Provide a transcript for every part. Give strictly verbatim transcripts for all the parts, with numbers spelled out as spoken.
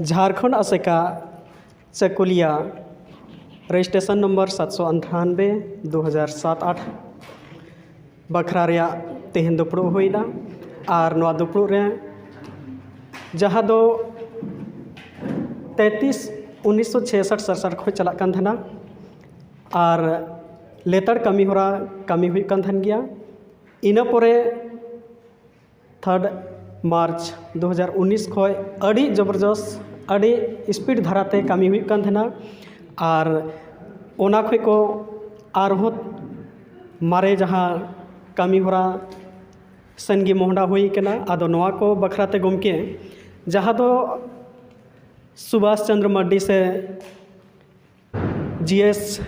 ᱡᱷᱟᱲᱠᱷᱚᱸᱰ ᱟᱥᱮᱠᱟ ᱪᱟᱹᱠᱩᱞᱤᱭᱟ registration number ᱥᱟᱛᱥᱚ ᱟᱴᱷᱟᱱᱵᱮ ᱫᱩ ᱦᱟᱡᱟᱨ ᱥᱟᱛ ᱟᱴ ᱵᱟᱠᱷᱨᱟ ᱨᱮᱭᱟᱜ ᱛᱮᱦᱮᱧ ᱫᱩᱯᱲᱩᱵ ᱦᱩᱭᱱᱟ᱾ ᱟᱨ ᱱᱚᱣᱟ ᱫᱩᱯᱲᱩᱵ ᱨᱮ ᱡᱟᱦᱟᱸ ᱫᱚ ᱛᱮᱛᱨᱤᱥ ᱩᱱᱤᱥᱥᱚ ᱪᱷᱮᱥᱟᱴ ᱥᱟᱨᱥᱟᱴ ᱠᱷᱚᱱ ᱪᱟᱞᱟᱜ ᱠᱟᱱ ᱛᱟᱦᱮᱱᱟ, ᱟᱨ ᱞᱮᱛᱟᱲ ᱠᱟᱹᱢᱤ ᱦᱚᱨᱟ ᱠᱟᱹᱢᱤ ᱦᱩᱭᱩᱜ ᱠᱟᱱ ᱛᱟᱦᱮᱱ ᱜᱮᱭᱟ᱾ ᱤᱱᱟᱹ ᱯᱚᱨᱮ ᱛᱷᱟᱨᱰ ᱢᱟᱨᱪ ᱫᱩ ᱦᱟᱡᱟᱨ ᱩᱱᱤᱥ ᱠᱷᱚᱱ ᱟᱹᱰᱤ ᱡᱚᱵᱚᱨᱡᱚᱥ, ᱟᱹᱰᱤ ᱥᱯᱤᱰ ᱫᱷᱟᱨᱟᱛᱮ ᱠᱟᱹᱢᱤ ᱦᱩᱭᱩᱜ ᱠᱟᱱ ᱛᱟᱦᱮᱱᱟ᱾ ᱟᱨ ᱚᱱᱟ ᱠᱷᱚᱱ ᱠᱚ ᱟᱨᱦᱚᱸ ᱢᱟᱨᱮ ᱡᱟᱦᱟᱸ ᱠᱟᱹᱢᱤ ᱦᱚᱨᱟ ᱥᱮᱱ ᱜᱮ ᱢᱚᱦᱰᱟ ᱦᱩᱭ ᱠᱟᱱᱟ᱾ ᱟᱫᱚ ᱱᱚᱣᱟ ᱠᱚ ᱵᱟᱠᱷᱨᱟ ᱛᱮ ᱜᱚᱢᱠᱮ, ᱡᱟᱦᱟᱸ ᱫᱚ ᱥᱩᱵᱷᱟᱥ ᱪᱚᱸᱫᱽᱨᱚ ᱢᱟᱨᱰᱤ ᱥᱮ ᱡᱤ ᱮᱥ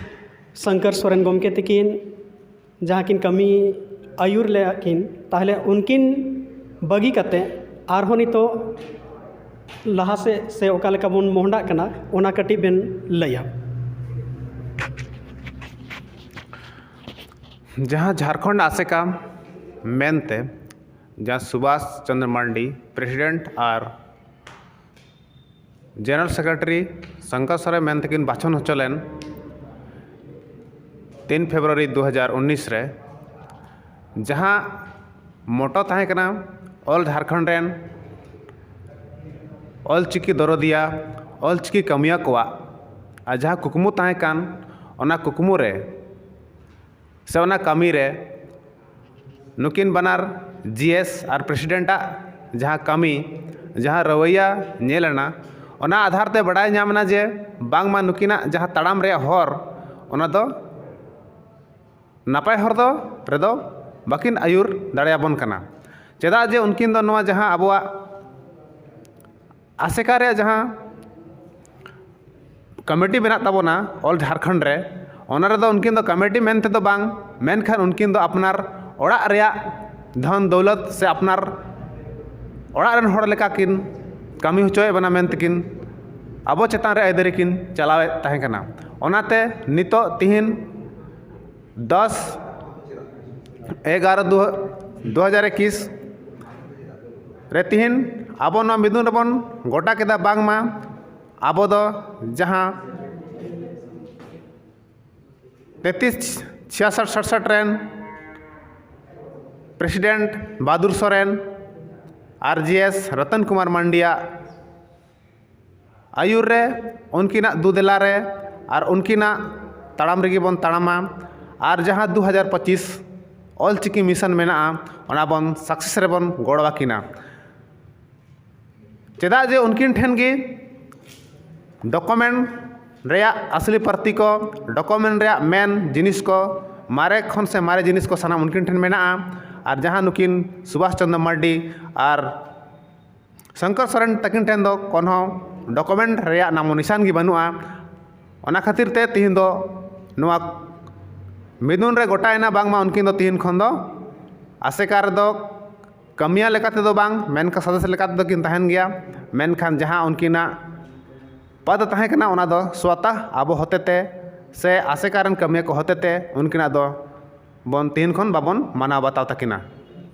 ᱥᱚᱝᱠᱚᱨ ᱥᱚᱨᱮᱱ ᱜᱚᱢᱠᱮ ᱛᱟᱹᱠᱤᱱ ᱡᱟᱦᱟᱸ ᱠᱤᱱ ᱠᱟᱹᱢᱤ ᱟᱹᱭᱩᱨ ᱞᱮᱫᱼᱟ ᱠᱤᱱ, ᱛᱟᱦᱚᱞᱮ ᱩᱱᱠᱤᱱ ᱵᱟᱹᱜᱤ ᱠᱟᱛᱮ ᱟᱨᱦᱚᱸ ᱱᱤᱛᱚᱜ ᱞᱟᱦᱟ ᱥᱮᱫ ᱥᱮ ᱚᱠᱟ ᱞᱮᱠᱟ ᱵᱚᱱ ᱢᱚᱦᱰᱟᱜ ᱠᱟᱱᱟ, ᱚᱱᱟ ᱠᱟᱹᱴᱤᱡ ᱵᱮᱱ ᱞᱟᱹᱭᱟ᱾ ᱡᱟᱦᱟᱸ ᱡᱷᱟᱲᱠᱷᱚᱸᱰ ᱟᱥᱮᱠᱟ ᱢᱮᱱᱛᱮ ᱡᱟᱦᱟᱸ ᱥᱩᱵᱷᱟᱥ ᱪᱚᱸᱫᱽᱨᱚ ᱢᱟᱨᱰᱤ ᱯᱨᱮᱥᱤᱰᱮᱱᱴ ᱟᱨ ᱡᱮᱱᱟᱨᱮᱞ ᱥᱮᱠᱨᱮᱴᱟᱨᱤ ᱥᱚᱝᱠᱚᱨ ᱥᱚᱨᱮᱱ ᱢᱮᱱᱛᱮᱠᱤᱱ ᱵᱟᱪᱷᱚᱱ ᱦᱚᱪᱚ ᱞᱮᱱ ᱛᱤᱱ ᱯᱷᱮᱵᱽᱨᱩᱣᱟᱨᱤ ᱫᱩ ᱦᱟᱡᱟᱨ ᱩᱱᱤᱥ ᱨᱮ, ᱡᱟᱦᱟᱸ ᱢᱚᱴᱚ ᱛᱟᱦᱮᱸ ᱠᱟᱱᱟ ᱚᱞ ᱡᱷᱟᱲᱠᱷᱚᱸᱰ ᱨᱮᱱ ᱚᱞ ᱪᱤᱠᱤ ᱫᱚᱨᱚᱫᱤᱭᱟ, ᱚᱞ ᱪᱤᱠᱤ ᱠᱟᱹᱢᱤᱭᱟᱹ ᱠᱚᱣᱟᱜ, ᱟᱨ ᱡᱟᱦᱟᱸ ᱠᱩᱠᱢᱩ ᱛᱟᱦᱮᱸ ᱠᱟᱱ, ᱚᱱᱟ ᱠᱩᱠᱢᱩ ᱨᱮ ᱥᱮ ᱚᱱᱟ ᱠᱟᱹᱢᱤ ᱨᱮ ᱱᱩᱠᱤᱱ ᱵᱟᱱᱟᱨ ᱡᱤ ᱮᱥ ᱟᱨ ᱯᱨᱮᱥᱤᱰᱮᱱᱴᱟᱜ ᱡᱟᱦᱟᱸ ᱠᱟᱹᱢᱤ, ᱡᱟᱦᱟᱸ ᱨᱟᱹᱣᱟᱹᱭᱟ ᱧᱮᱞ ᱮᱱᱟ, ᱚᱱᱟ ᱟᱫᱷᱟᱨ ᱛᱮ ᱵᱟᱰᱟᱭ ᱧᱟᱢ ᱮᱱᱟ ᱡᱮ ᱵᱟᱝᱢᱟ ᱱᱩᱠᱤᱱᱟᱜ ᱡᱟᱦᱟᱸ ᱛᱟᱲᱟᱢ ᱨᱮᱭᱟᱜ ᱦᱚᱨ, ᱚᱱᱟ ᱫᱚ ᱱᱟᱯᱟᱭ ᱦᱚᱨ ᱫᱚ ᱨᱮᱫᱚ ᱵᱟᱹᱠᱤᱱ ᱟᱹᱭᱩᱨ ᱫᱟᱲᱮᱭᱟᱵᱚᱱ ᱠᱟᱱᱟ᱾ ᱪᱮᱫᱟᱜ ᱡᱮ ᱩᱱᱠᱤᱱ ᱫᱚ ᱱᱚᱣᱟ ᱡᱟᱦᱟᱸ ᱟᱵᱚᱣᱟᱜ ᱟᱥᱮᱠᱟ ᱨᱮᱭᱟᱜ ᱡᱟᱦᱟᱸ ᱠᱚᱢᱤᱴᱤ ᱢᱮᱱᱟᱜ ᱛᱟᱵᱚᱱᱟ ᱚᱞ ᱡᱷᱟᱲᱠᱷᱚᱸᱰ ᱨᱮ, ᱚᱱᱟ ᱨᱮᱫᱚ ᱩᱱᱠᱤᱱ ᱫᱚ ᱠᱚᱢᱤᱴᱤ ᱢᱮᱱ ᱛᱮᱫᱚ ᱵᱟᱝ, ᱢᱮᱱᱠᱷᱟᱱ ᱩᱱᱠᱤᱱ ᱫᱚ ᱟᱯᱱᱟᱨ ᱚᱲᱟᱜ ᱨᱮᱭᱟᱜ ᱫᱷᱚᱱ ᱫᱚᱣᱞᱚᱛ ᱥᱮ ᱟᱯᱱᱟᱨ ᱚᱲᱟᱜ ᱨᱮᱱ ᱦᱚᱲ ᱞᱮᱠᱟ ᱠᱤᱱ ᱠᱟᱹᱢᱤ ᱦᱚᱪᱚᱭᱮᱫ ᱵᱚᱱᱟ ᱢᱮᱱᱛᱮ ᱠᱤᱱ ᱟᱵᱚ ᱪᱮᱛᱟᱱ ᱨᱮ ᱟᱹᱭᱫᱟᱹᱨᱤ ᱠᱤᱱ ᱪᱟᱞᱟᱣᱮᱫ ᱛᱟᱦᱮᱸ ᱠᱟᱱᱟ᱾ ᱚᱱᱟᱛᱮ ᱱᱤᱛᱚᱜ ᱛᱤᱦᱤᱧ ᱫᱚᱥ ᱮᱜᱟᱨᱚ ᱫᱩ ᱦᱟᱡᱟᱨ ᱮᱠᱩᱥ ᱨᱮ ᱛᱤᱦᱤᱧ ᱟᱵᱚ ᱱᱚᱣᱟ ᱢᱤᱫᱩᱱ ᱨᱮᱵᱚᱱ ᱜᱚᱴᱟ ᱠᱮᱫᱟ ᱵᱟᱝᱢᱟ ᱟᱵᱚ ᱫᱚ ᱡᱟᱦᱟᱸ ᱛᱮᱛᱨᱤᱥ ᱪᱷᱤᱭᱟᱥᱟᱴ ᱥᱟᱴᱥᱟᱴ ᱨᱮᱱ ᱯᱨᱮᱥᱤᱰᱮᱱᱴ ᱵᱟᱫᱩᱨ ᱥᱚᱨᱮᱱ, ᱟᱨ ᱡᱤ ᱮᱥ ᱨᱚᱛᱚᱱ ᱠᱩᱢᱟᱨ ᱢᱟᱱᱰᱤᱭᱟᱜ ᱟᱹᱭᱩᱨ ᱨᱮ, ᱩᱱᱠᱤᱱᱟᱜ ᱫᱩᱫᱮᱞᱟ ᱨᱮ ᱟᱨ ᱩᱱᱠᱤᱱᱟᱜ ᱛᱟᱲᱟᱢ ᱨᱮᱜᱮ ᱵᱚᱱ ᱛᱟᱲᱟᱢᱟ᱾ ᱟᱨ ᱡᱟᱦᱟᱸ ᱫᱩ ᱦᱟᱡᱟᱨ ᱯᱚᱸᱪᱤᱥ ᱚᱞ ᱪᱤᱠᱤ ᱢᱤᱥᱚᱱ ᱢᱮᱱᱟᱜᱼᱟ, ᱚᱱᱟ ᱵᱚᱱ ᱥᱟᱠᱥᱮᱥ ᱨᱮᱵᱚᱱ ᱜᱚᱲᱚ ᱟᱹᱠᱤᱱᱟ᱾ ᱪᱮᱫᱟᱜ ᱡᱮ ᱩᱱᱠᱤᱱ ᱴᱷᱮᱱ ᱜᱮ ᱰᱚᱠᱩᱢᱮᱱᱴ ᱨᱮᱭᱟᱜ ᱟᱥᱞᱤ ᱯᱟᱹᱨᱛᱤ ᱠᱚ, ᱰᱚᱠᱩᱢᱮᱱᱴ ᱨᱮᱭᱟᱜ ᱢᱮᱱ ᱡᱤᱱᱤᱥ ᱠᱚ, ᱢᱟᱨᱮ ᱠᱷᱚᱱ ᱥᱮ ᱢᱟᱨᱮ ᱡᱤᱱᱤᱥ ᱠᱚ ᱥᱟᱱᱟᱢ ᱩᱱᱠᱤᱱ ᱴᱷᱮᱱ ᱢᱮᱱᱟᱜᱼᱟ᱾ ᱟᱨ ᱡᱟᱦᱟᱸ ᱱᱩᱠᱤᱱ ᱥᱩᱵᱷᱟᱥ ᱪᱚᱸᱫᱽᱨᱚ ᱢᱟᱨᱰᱤ ᱟᱨ ᱥᱚᱝᱠᱚᱨ ᱥᱚᱨᱮᱱ ᱛᱟᱹᱠᱤᱱ ᱴᱷᱮᱱ ᱫᱚ ᱠᱳᱱᱳ ᱰᱚᱠᱩᱢᱮᱱᱴ ᱨᱮᱭᱟᱜ ᱱᱟᱢᱚ ᱱᱤᱥᱟᱱ ᱜᱮ ᱵᱟᱹᱱᱩᱜᱼᱟ᱾ ᱚᱱᱟ ᱠᱷᱟᱹᱛᱤᱨ ᱛᱮ ᱛᱤᱦᱤᱧ ᱫᱚ ᱱᱚᱣᱟ ᱢᱤᱫᱩᱱ ᱨᱮ ᱜᱚᱴᱟᱭᱮᱱᱟ ᱵᱟᱝᱢᱟ ᱩᱱᱠᱤᱱ ᱫᱚ ᱛᱤᱦᱤᱧ ᱠᱷᱚᱱ ᱫᱚ ᱟᱥᱮᱠᱟ ᱨᱮᱫᱚ ᱠᱟᱹᱢᱤᱭᱟᱹ ᱞᱮᱠᱟ ᱛᱮᱫᱚ ᱵᱟᱝ, ᱢᱮᱱᱠᱷᱟᱱ ᱥᱚᱫᱚᱥᱥᱚ ᱞᱮᱠᱟ ᱛᱮᱫᱚ ᱠᱤᱱ ᱛᱟᱦᱮᱱ ᱜᱮᱭᱟ᱾ ᱢᱮᱱᱠᱷᱟᱱ ᱡᱟᱦᱟᱸ ᱩᱱᱠᱤᱱᱟᱜ ᱯᱚᱫ ᱛᱟᱦᱮᱸ ᱠᱟᱱᱟ, ᱚᱱᱟ ᱫᱚ ᱥᱣᱚᱛᱟ ᱟᱵᱚ ᱦᱚᱛᱮᱛᱮ ᱥᱮ ᱟᱥᱮᱠᱟ ᱨᱮᱱ ᱠᱟᱹᱢᱤᱭᱟᱹ ᱠᱚ ᱦᱚᱛᱮᱛᱮ ᱩᱱᱠᱤᱱᱟᱜ ᱫᱚ ᱵᱚᱱ ᱛᱤᱦᱤᱧ ᱠᱷᱚᱱ ᱵᱟᱵᱚᱱ ᱢᱟᱱᱟᱣ ᱵᱟᱛᱟᱣ ᱛᱟᱹᱠᱤᱱᱟ᱾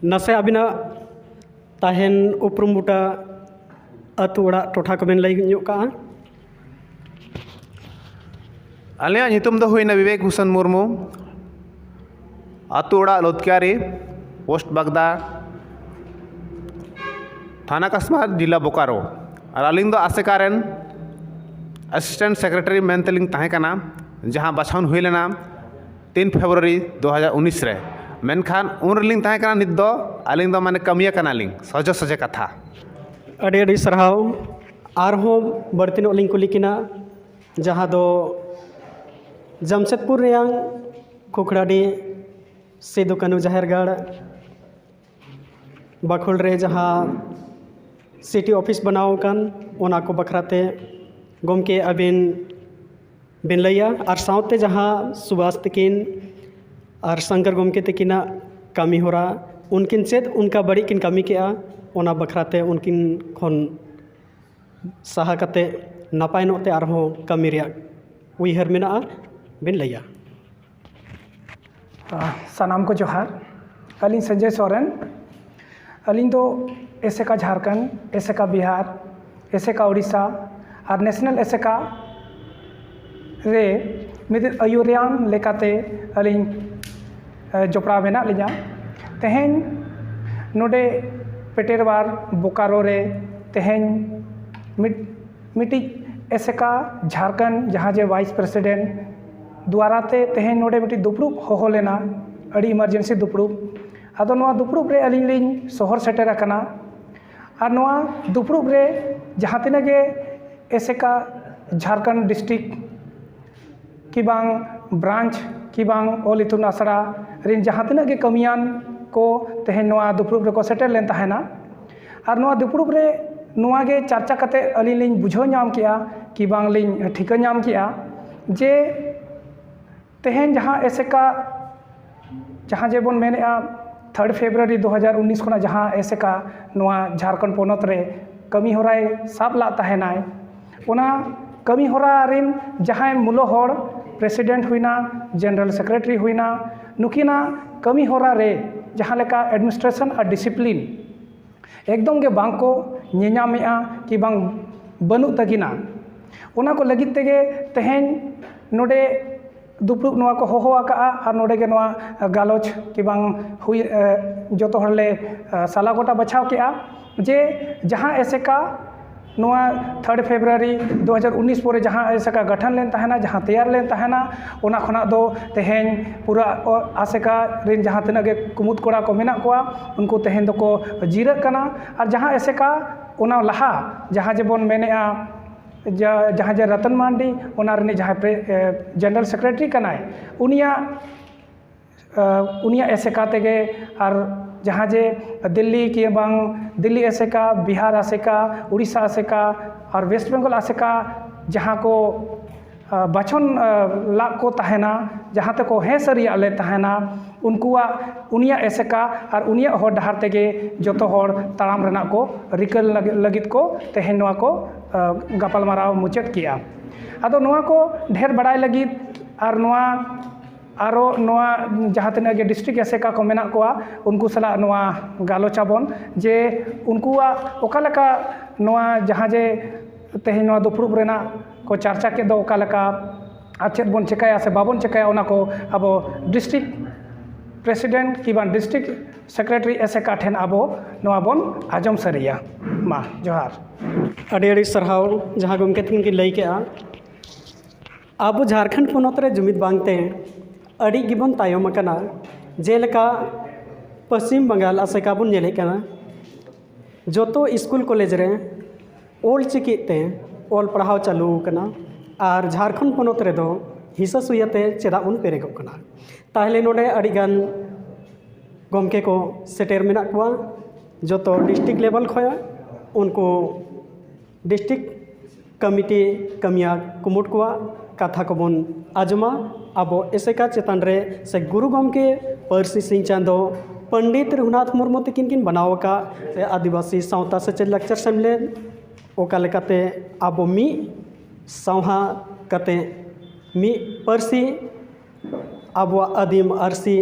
ᱱᱟᱥᱮ ᱟᱹᱵᱤᱱᱟᱜ ᱛᱟᱦᱮᱱ ᱩᱯᱨᱩᱢ ᱵᱩᱴᱟᱹ, ᱟᱹᱛᱩ ᱚᱲᱟᱜ, ᱴᱚᱴᱷᱟ ᱠᱚᱵᱮᱱ ᱞᱟᱹᱭ ᱧᱚᱜ ᱠᱟᱜᱼᱟ? ᱟᱞᱮᱭᱟᱜ ᱧᱩᱛᱩᱢ ᱫᱚ ᱦᱩᱭᱱᱟ ᱵᱤᱵᱮᱠ ᱵᱷᱩᱥᱚᱱ ᱢᱩᱨᱢᱩ, ᱟᱹᱛᱩ ᱚᱲᱟᱜ ᱞᱚᱛᱠᱤᱭᱟᱨᱤ, ᱯᱳᱥᱴ ᱵᱟᱜᱽᱫᱟ, ᱛᱷᱟᱱᱟ ᱠᱟᱥᱢᱟᱨ, ᱡᱤᱞᱟ ᱵᱳᱠᱟᱨᱳ᱾ ᱟᱨ ᱟᱹᱞᱤᱧ ᱫᱚ ᱟᱥᱮᱠᱟ ᱨᱮᱱ ᱮᱥᱤᱥᱴᱮᱱᱴ ᱥᱮᱠᱨᱮᱴᱟᱨᱤ ᱢᱮᱱᱛᱮᱞᱤᱧ ᱛᱟᱦᱮᱸ ᱠᱟᱱᱟ, ᱡᱟᱦᱟᱸ ᱵᱟᱪᱷᱟᱣ ᱦᱩᱭ ᱞᱮᱱᱟ ᱛᱤᱱ ᱯᱷᱮᱵᱽᱨᱩᱣᱟᱨᱤ ᱫᱩ ᱦᱟᱡᱟᱨ ᱩᱱᱤᱥ ᱨᱮ᱾ ᱢᱮᱱᱠᱷᱟᱱ ᱩᱱ ᱨᱮᱞᱤᱧ ᱛᱟᱦᱮᱸ ᱠᱟᱱᱟ, ᱱᱤᱛ ᱫᱚ ᱟᱹᱞᱤᱧ ᱫᱚ ᱢᱟᱱᱮ ᱠᱟᱹᱢᱤᱭᱟᱹ ᱠᱟᱱᱟᱞᱤᱧ, ᱥᱚᱡᱷᱮ ᱥᱚᱡᱷᱮ ᱠᱟᱛᱷᱟ᱾ ᱟᱹᱰᱤ ᱟᱹᱰᱤ ᱥᱟᱨᱦᱟᱣ᱾ ᱟᱨᱦᱚᱸ ᱵᱟᱹᱲᱛᱤ ᱧᱚᱜ ᱞᱤᱧ ᱠᱩᱞᱤ ᱠᱤᱱᱟ, ᱡᱟᱦᱟᱸ ᱫᱚ ᱡᱟᱢᱥᱮᱫᱽᱯᱩᱨ ᱨᱮᱭᱟᱝ ᱠᱷᱩᱠᱷᱲᱟᱰᱤ ᱥᱤᱫᱩ ᱠᱟᱹᱱᱦᱩ ᱡᱟᱦᱮᱨ ᱜᱟᱲ ᱵᱟᱠᱷᱳᱞ ᱨᱮ ᱡᱟᱦᱟᱸ ᱥᱤᱴᱤ ᱚᱯᱷᱤᱥ ᱵᱮᱱᱟᱣ ᱟᱠᱟᱱ, ᱚᱱᱟ ᱠᱚ ᱵᱟᱠᱷᱨᱟ ᱛᱮ ᱜᱚᱢᱠᱮ ᱟᱹᱵᱤᱱ ᱵᱤᱱ ᱞᱟᱹᱭᱟ, ᱟᱨ ᱥᱟᱶᱛᱮ ᱡᱟᱦᱟᱸ ᱥᱩᱵᱷᱟᱥ ᱛᱟᱹᱠᱤᱱ ᱟᱨ ᱥᱚᱝᱠᱚᱨ ᱜᱚᱢᱠᱮ ᱛᱟᱹᱠᱤᱱᱟᱜ ᱠᱟᱹᱢᱤ ᱦᱚᱨᱟ, ᱩᱱᱠᱤᱱ ᱪᱮᱫ ᱚᱱᱠᱟ ᱵᱟᱹᱲᱤᱡ ᱠᱤᱱ ᱠᱟᱹᱢᱤ ᱠᱮᱜᱼᱟ, ᱚᱱᱟ ᱵᱟᱠᱷᱨᱟ ᱛᱮ ᱩᱱᱠᱤᱱ ᱠᱷᱚᱱ ᱥᱟᱦᱟ ᱠᱟᱛᱮ ᱱᱟᱯᱟᱭ ᱧᱚᱜ ᱛᱮ ᱟᱨᱦᱚᱸ ᱠᱟᱹᱢᱤ ᱨᱮᱭᱟᱜ ᱩᱭᱦᱟᱹᱨ ᱢᱮᱱᱟᱜᱼᱟ, ᱵᱤᱱ ᱞᱟᱹᱭᱟ᱾ ᱥᱟᱱᱟᱢ ᱠᱚ ᱡᱚᱦᱟᱨ᱾ ᱟᱹᱞᱤᱧ ᱥᱚᱧᱡᱚᱭ ᱥᱚᱨᱮᱱ᱾ ᱟᱹᱞᱤᱧ ᱫᱚ ᱮᱥᱮᱠᱟ ᱡᱷᱟᱲᱠᱷᱚᱸᱰ, ᱮᱥᱮᱠᱟ ᱵᱤᱦᱟᱨ, ᱮᱥᱮᱠᱟ ᱳᱰᱤᱥᱟ ᱟᱨ ᱱᱮᱥᱱᱟᱞ ᱮᱥᱮᱠᱟ ᱨᱮ ᱢᱤᱫ ᱟᱹᱭᱩᱨᱤᱭᱟᱱ ᱞᱮᱠᱟᱛᱮ ᱟᱹᱞᱤᱧ ᱡᱚᱯᱲᱟᱣ ᱢᱮᱱᱟᱜ ᱞᱤᱧᱟ᱾ ᱛᱮᱦᱮᱧ ᱱᱚᱰᱮ ᱯᱮᱴᱮᱨᱣᱟᱨ ᱵᱳᱠᱟᱨᱳ ᱨᱮ ᱛᱮᱦᱮᱧ ᱢᱤᱫ ᱢᱤᱫᱴᱤᱡ ᱮᱥᱮᱠᱟ ᱡᱷᱟᱲᱠᱷᱚᱸᱰ ᱡᱟᱦᱟᱸ ᱡᱮ ᱵᱷᱟᱭᱤᱥ ᱯᱨᱮᱥᱤᱰᱮᱱᱴ ᱫᱩᱣᱟᱨᱟ ᱛᱮ ᱛᱮᱦᱮᱧ ᱱᱚᱰᱮ ᱢᱤᱫᱴᱤᱡ ᱫᱩᱯᱲᱩᱵ ᱦᱚᱦᱚ ᱞᱮᱱᱟ, ᱟᱹᱰᱤ ᱤᱢᱟᱨᱡᱮᱱᱥᱤ ᱫᱩᱯᱲᱩᱵ᱾ ᱟᱫᱚ ᱱᱚᱣᱟ ᱫᱩᱯᱲᱩᱵ ᱨᱮ ᱟᱹᱞᱤᱧ ᱞᱤᱧ ᱥᱚᱦᱚᱨ ᱥᱮᱴᱮᱨ ᱟᱠᱟᱱᱟ᱾ ᱟᱨ ᱱᱚᱣᱟ ᱫᱩᱯᱲᱩᱵ ᱨᱮ ᱡᱟᱦᱟᱸ ᱛᱤᱱᱟᱹᱜ ᱜᱮ ᱮᱥᱮᱠᱟ ᱡᱷᱟᱲᱠᱷᱚᱸᱰ ᱰᱤᱥᱴᱨᱤᱠᱴ ᱠᱤ ᱵᱟᱝ ᱵᱨᱟᱧᱪ ᱠᱤ ᱵᱟᱝ ᱚᱞ ᱤᱛᱩᱱ ᱟᱥᱲᱟ ᱨᱮᱱ ᱡᱟᱦᱟᱸ ᱛᱤᱱᱟᱹᱜ ᱜᱮ ᱠᱟᱹᱢᱤᱭᱟᱱ ᱠᱚ ᱛᱮᱦᱮᱧ ᱱᱚᱣᱟ ᱫᱩᱯᱲᱩᱵ ᱨᱮᱠᱚ ᱥᱮᱴᱮᱨ ᱞᱮᱱ ᱛᱟᱦᱮᱱᱟ᱾ ᱟᱨ ᱱᱚᱣᱟ ᱫᱩᱯᱲᱩᱵ ᱨᱮ ᱱᱚᱣᱟ ᱜᱮ ᱪᱟᱨᱪᱟ ᱠᱟᱛᱮ ᱟᱹᱞᱤᱧ ᱞᱤᱧ ᱵᱩᱡᱷᱟᱹᱣ ᱧᱟᱢ ᱠᱮᱜᱼᱟ ᱠᱤ ᱵᱟᱝ ᱞᱤᱧ ᱴᱷᱤᱠᱟᱹ ᱧᱟᱢ ᱠᱮᱜᱼᱟ ᱡᱮ ᱛᱮᱦᱮᱧ ᱡᱟᱦᱟᱸ ᱮᱥᱮᱠᱟ, ᱡᱟᱦᱟᱸ ᱡᱮᱵᱚᱱ ᱢᱮᱱᱮᱜᱼᱟ, ᱛᱷᱟᱨᱰ ᱯᱷᱮᱵᱽᱨᱩᱣᱟᱨᱤ ᱫᱩ ᱦᱟᱡᱟᱨ ᱩᱱᱤᱥ ᱠᱷᱚᱱᱟᱜ ᱡᱟᱦᱟᱸ ᱮᱥᱮᱠᱟ ᱱᱚᱣᱟ ᱡᱷᱟᱲᱠᱷᱚᱸᱰ ᱯᱚᱱᱚᱛ ᱨᱮ ᱠᱟᱹᱢᱤ ᱦᱚᱨᱟᱭ ᱥᱟᱵ ᱞᱟᱜ ᱛᱟᱦᱮᱱᱟᱭ, ᱚᱱᱟ ᱠᱟᱹᱢᱤ ᱦᱚᱨᱟ ᱨᱮᱱ ᱡᱟᱦᱟᱸᱭ ᱢᱩᱞᱚ ᱦᱚᱲ, ᱯᱨᱮᱥᱤᱰᱮᱱᱴ ᱦᱩᱭᱱᱟ, ᱡᱮᱱᱟᱨᱮᱞ ᱥᱮᱠᱨᱮᱴᱟᱨᱤ ᱦᱩᱭᱱᱟ, ᱱᱩᱠᱤᱱᱟᱜ ᱠᱟᱹᱢᱤ ᱦᱚᱨᱟ ᱨᱮ ᱡᱟᱦᱟᱸ ᱞᱮᱠᱟ ᱮᱰᱢᱤᱱᱤᱥᱴᱨᱮᱥᱚᱱ ᱟᱨ ᱰᱤᱥᱤᱯᱞᱤᱱ ᱮᱠᱫᱚᱢ ᱜᱮ ᱵᱟᱝ ᱠᱚ ᱧᱮᱧᱟᱢᱮᱜᱼᱟ ᱠᱤ ᱵᱟᱝ ᱵᱟᱹᱱᱩᱜ ᱛᱟᱹᱠᱤᱱᱟ᱾ ᱚᱱᱟ ᱠᱚ ᱞᱟᱹᱜᱤᱫ ᱛᱮᱜᱮ ᱛᱮᱦᱮᱧ ᱱᱚᱰᱮ ᱫᱩᱯᱲᱩᱵ ᱱᱚᱣᱟ ᱠᱚ ᱦᱚᱦᱚ ᱟᱠᱟᱜᱼᱟ ᱟᱨ ᱱᱚᱰᱮ ᱜᱮ ᱱᱚᱣᱟ ᱜᱟᱞᱚᱪ ᱠᱤ ᱵᱟᱝ ᱦᱩᱭ, ᱮ, ᱡᱚᱛᱚ ᱦᱚᱲ ᱞᱮ, ᱮ, ᱥᱟᱞᱟ ᱜᱚᱴᱟ ᱵᱟᱪᱷᱟᱣ ᱠᱮᱜᱼᱟ ᱡᱮ ᱡᱟᱦᱟᱸ ᱮᱥᱮᱠᱟ ᱱᱚᱣᱟ ᱛᱷᱟᱨᱰ ᱯᱷᱮᱵᱽᱨᱩᱣᱟᱨᱤ ᱫᱩ ᱦᱟᱡᱟᱨ ᱩᱱᱤᱥ ᱯᱚᱨᱮ ᱡᱟᱦᱟᱸ ᱮᱥᱮᱠᱟ ᱜᱚᱴᱷᱚᱱ ᱞᱮᱱ ᱛᱟᱦᱮᱱᱟ, ᱡᱟᱦᱟᱸ ᱛᱮᱭᱟᱨ ᱞᱮᱱ ᱛᱟᱦᱮᱱᱟ, ᱚᱱᱟ ᱠᱷᱚᱱᱟᱜ ᱫᱚ ᱛᱮᱦᱮᱧ ᱯᱩᱨᱟᱹ ᱚ-, ᱟᱥᱮᱠᱟ ᱨᱮᱱ ᱡᱟᱦᱟᱸ ᱛᱤᱱᱟᱹᱜ ᱜᱮ ᱠᱩᱢᱩᱫ ᱠᱚᱲᱟ ᱠᱚ ᱢᱮᱱᱟᱜ ᱠᱚᱣᱟ, ᱩᱱᱠᱩ ᱛᱮᱦᱮᱧ ᱫᱚᱠᱚ ᱡᱤᱨᱟᱹᱜ ᱠᱟᱱᱟ᱾ ᱟᱨ ᱡᱟᱦᱟᱸ ᱮᱥᱮᱠᱟ ᱚᱱᱟ ᱞᱟᱦᱟ ᱡᱟᱦᱟᱸ ᱡᱮᱵᱚᱱ ᱢᱮᱱᱮᱜᱼᱟ, ᱡᱟ-, ᱡᱟᱦᱟᱸ ᱡᱮ ᱨᱚᱛᱚᱱ ᱢᱟᱱᱰᱤ, ᱚᱱᱟ ᱨᱤᱱᱤᱡ ᱡᱟᱦᱟᱸᱭ ᱯᱨᱮ-, ᱮ, ᱡᱮᱱᱟᱨᱮᱞ ᱥᱮᱠᱨᱮᱴᱟᱨᱤ ᱠᱟᱱᱟᱭ, ᱩᱱᱤᱭᱟᱜ, ᱮ, ᱩᱱᱤᱭᱟᱜ ᱮᱥᱮᱠᱟ ᱛᱮᱜᱮ ᱟᱨ ᱡᱟᱦᱟᱸ ᱡᱮ ᱫᱤᱞᱞᱤ ᱠᱤ ᱵᱟᱝ ᱫᱤᱞᱞᱤ ᱮᱥᱮᱠᱟ, ᱵᱤᱦᱟᱨ ᱟᱥᱮᱠᱟ, ᱩᱲᱤᱥᱥᱟ ᱟᱥᱮᱠᱟ ᱟᱨ ᱳᱭᱮᱥᱴ ᱵᱮᱝᱜᱚᱞ ᱟᱥᱮᱠᱟ ᱡᱟᱦᱟᱸ ᱠᱚ, ᱟ, ᱵᱟᱪᱷᱚᱱ, ᱟ, ᱞᱟᱜ ᱠᱚ ᱛᱟᱦᱮᱱᱟ, ᱡᱟᱦᱟᱸ ᱛᱮᱠᱚ ᱦᱮᱸ ᱥᱟᱹᱨᱤᱭᱟᱜ ᱞᱮ ᱛᱟᱦᱮᱱᱟ, ᱩᱱᱠᱩᱣᱟᱜ, ᱩᱱᱤᱭᱟᱜ ᱮᱥᱮᱠᱟ ᱟᱨ ᱩᱱᱤᱭᱟᱜ ᱦᱚᱨ ᱰᱟᱦᱟᱨ ᱛᱮᱜᱮ ᱡᱚᱛᱚ ᱦᱚᱲ ᱛᱟᱲᱟᱢ ᱨᱮᱱᱟᱜ ᱠᱚ ᱨᱤᱠᱟᱹ ᱞᱟᱹᱜᱤᱫ, ᱞᱟᱹᱜᱤᱫ ᱠᱚ ᱛᱮᱦᱮᱧ ᱱᱚᱣᱟ ᱠᱚ, ᱟ, ᱜᱟᱯᱟᱞᱢᱟᱨᱟᱣ ᱢᱩᱪᱟᱹᱫ ᱠᱮᱜᱼᱟ᱾ ᱟᱫᱚ ᱱᱚᱣᱟ ᱠᱚ ᱰᱷᱮᱨ ᱵᱟᱲᱟᱭ ᱞᱟᱹᱜᱤᱫ ᱟᱨ ᱱᱚᱣᱟ ᱟᱨᱚ ᱱᱚᱣᱟ ᱡᱟᱦᱟᱸ ᱛᱤᱱᱟᱹᱜ ᱜᱮ ᱰᱤᱥᱴᱨᱤᱠᱴ ᱮᱥᱮᱠᱟ ᱠᱚ ᱢᱮᱱᱟᱜ ᱠᱚᱣᱟ, ᱩᱱᱠᱩ ᱥᱟᱞᱟᱜ ᱱᱚᱣᱟ ᱜᱟᱞᱚᱪ ᱟᱵᱚᱱ ᱡᱮ ᱩᱱᱠᱩᱣᱟᱜ ᱚᱠᱟ ᱞᱮᱠᱟ ᱱᱚᱣᱟ ᱡᱟᱦᱟᱸ ᱡᱮ ᱛᱮᱦᱮᱧ ᱱᱚᱣᱟ ᱫᱩᱯᱲᱩᱵ ᱨᱮᱱᱟᱜ ᱠᱚ ᱪᱟᱨᱪᱟ ᱠᱮᱫ ᱫᱚ ᱚᱠᱟ ᱞᱮᱠᱟ ᱟᱨ ᱪᱮᱫ ᱵᱚᱱ ᱪᱮᱠᱟᱭᱟ ᱥᱮ ᱵᱟᱵᱚᱱ ᱪᱮᱠᱟᱭᱟ, ᱚᱱᱟ ᱠᱚ ᱟᱵᱚ ᱰᱤᱥᱴᱨᱤᱠᱴ ᱯᱨᱮᱥᱤᱰᱮᱱᱴ ᱠᱤᱵᱟᱝ ᱰᱤᱥᱴᱨᱤᱠᱴ ᱥᱮᱠᱨᱮᱴᱟᱨᱤ ᱮᱥᱮᱠᱟ ᱴᱷᱮᱱ ᱟᱵᱚ ᱱᱚᱣᱟ ᱵᱚᱱ ᱟᱸᱡᱚᱢ ᱥᱟᱹᱨᱤᱭᱟ᱾ ᱢᱟ, ᱡᱚᱦᱟᱨ᱾ ᱟᱹᱰᱤ ᱟᱹᱰᱤ ᱥᱟᱨᱦᱟᱣ, ᱡᱟᱦᱟᱸ ᱜᱚᱢᱠᱮ ᱛᱟᱹᱠᱤᱱ ᱠᱤᱱ ᱞᱟᱹᱭ ᱠᱮᱜᱼᱟ᱾ ᱟᱵᱚ ᱡᱷᱟᱲᱠᱷᱚᱸᱰ ᱯᱚᱱᱚᱛ ᱨᱮ ᱡᱩᱢᱤᱫ ᱵᱟᱝᱛᱮ ᱟᱹᱰᱤ ᱜᱮᱵᱚᱱ ᱛᱟᱭᱚᱢ ᱟᱠᱟᱱᱟ᱾ ᱡᱮᱞᱮᱠᱟ ᱯᱚᱥᱪᱤᱢ ᱵᱟᱝᱜᱟᱞ ᱟᱥᱮᱠᱟ ᱵᱚᱱ ᱧᱮᱞᱮᱫ ᱠᱟᱱᱟ, ᱡᱚᱛᱚ ᱥᱠᱩᱞ ᱠᱚᱞᱮᱡᱽ ᱨᱮ ᱚᱞ ᱪᱤᱠᱤ ᱛᱮ ᱚᱞ ᱯᱟᱲᱦᱟᱣ ᱪᱟᱹᱞᱩ ᱟᱠᱟᱱᱟ, ᱟᱨ ᱡᱷᱟᱲᱠᱷᱚᱸᱰ ᱯᱚᱱᱚᱛ ᱨᱮᱫᱚ ᱦᱤᱥᱟᱹ ᱥᱩᱭᱟᱹ ᱛᱮ ᱪᱮᱫᱟᱜ ᱵᱚᱱ ᱯᱮᱨᱮᱜᱚᱜ ᱠᱟᱱᱟ? ᱛᱟᱦᱚᱞᱮ ᱱᱚᱰᱮ ᱟᱹᱰᱤᱜᱟᱱ ᱜᱚᱢᱠᱮ ᱠᱚ ᱥᱮᱴᱮᱨ ᱢᱮᱱᱟᱜ ᱠᱚᱣᱟ, ᱡᱚᱛᱚ ᱰᱤᱥᱴᱨᱤᱠᱴ ᱞᱮᱵᱮᱞ ᱠᱷᱚᱱ ᱩᱱᱠᱩ ᱰᱤᱥᱴᱨᱤᱠᱴ ᱠᱚᱢᱤᱴᱤ ᱠᱟᱹᱢᱤᱭᱟᱹ ᱠᱩᱢᱩᱴ ᱠᱚᱣᱟᱜ ᱠᱟᱛᱷᱟ ᱠᱚᱵᱚᱱ ᱟᱸᱡᱚᱢᱟ᱾ ᱟᱵᱚ ᱮᱥᱮᱠᱟ ᱪᱮᱛᱟᱱ ᱨᱮ ᱥᱮ ᱜᱩᱨᱩ ᱜᱚᱢᱠᱮ ᱯᱟᱹᱨᱥᱤ ᱥᱤᱧ ᱪᱟᱸᱫᱚ ᱯᱚᱱᱰᱤᱛ ᱨᱚᱜᱷᱩᱱᱟᱛᱷ ᱢᱩᱨᱢᱩ ᱛᱟᱹᱠᱤᱱ ᱠᱤᱱ ᱵᱮᱱᱟᱣ ᱟᱠᱟᱫ ᱥᱮ ᱟᱹᱫᱤᱵᱟᱹᱥᱤ ᱥᱟᱶᱛᱟ ᱥᱮᱪᱮᱫ ᱞᱟᱠᱪᱟᱨ ᱥᱮᱢᱞᱮᱫ ᱚᱠᱟ ᱞᱮᱠᱟᱛᱮ ᱟᱵᱚ ᱢᱤᱫ ᱥᱟᱶᱦᱟ ᱠᱟᱛᱮ ᱢᱤᱫ ᱯᱟᱹᱨᱥᱤ, ᱟᱵᱚᱣᱟᱜ ᱟᱹᱫᱤᱢ ᱟᱹᱨᱥᱤ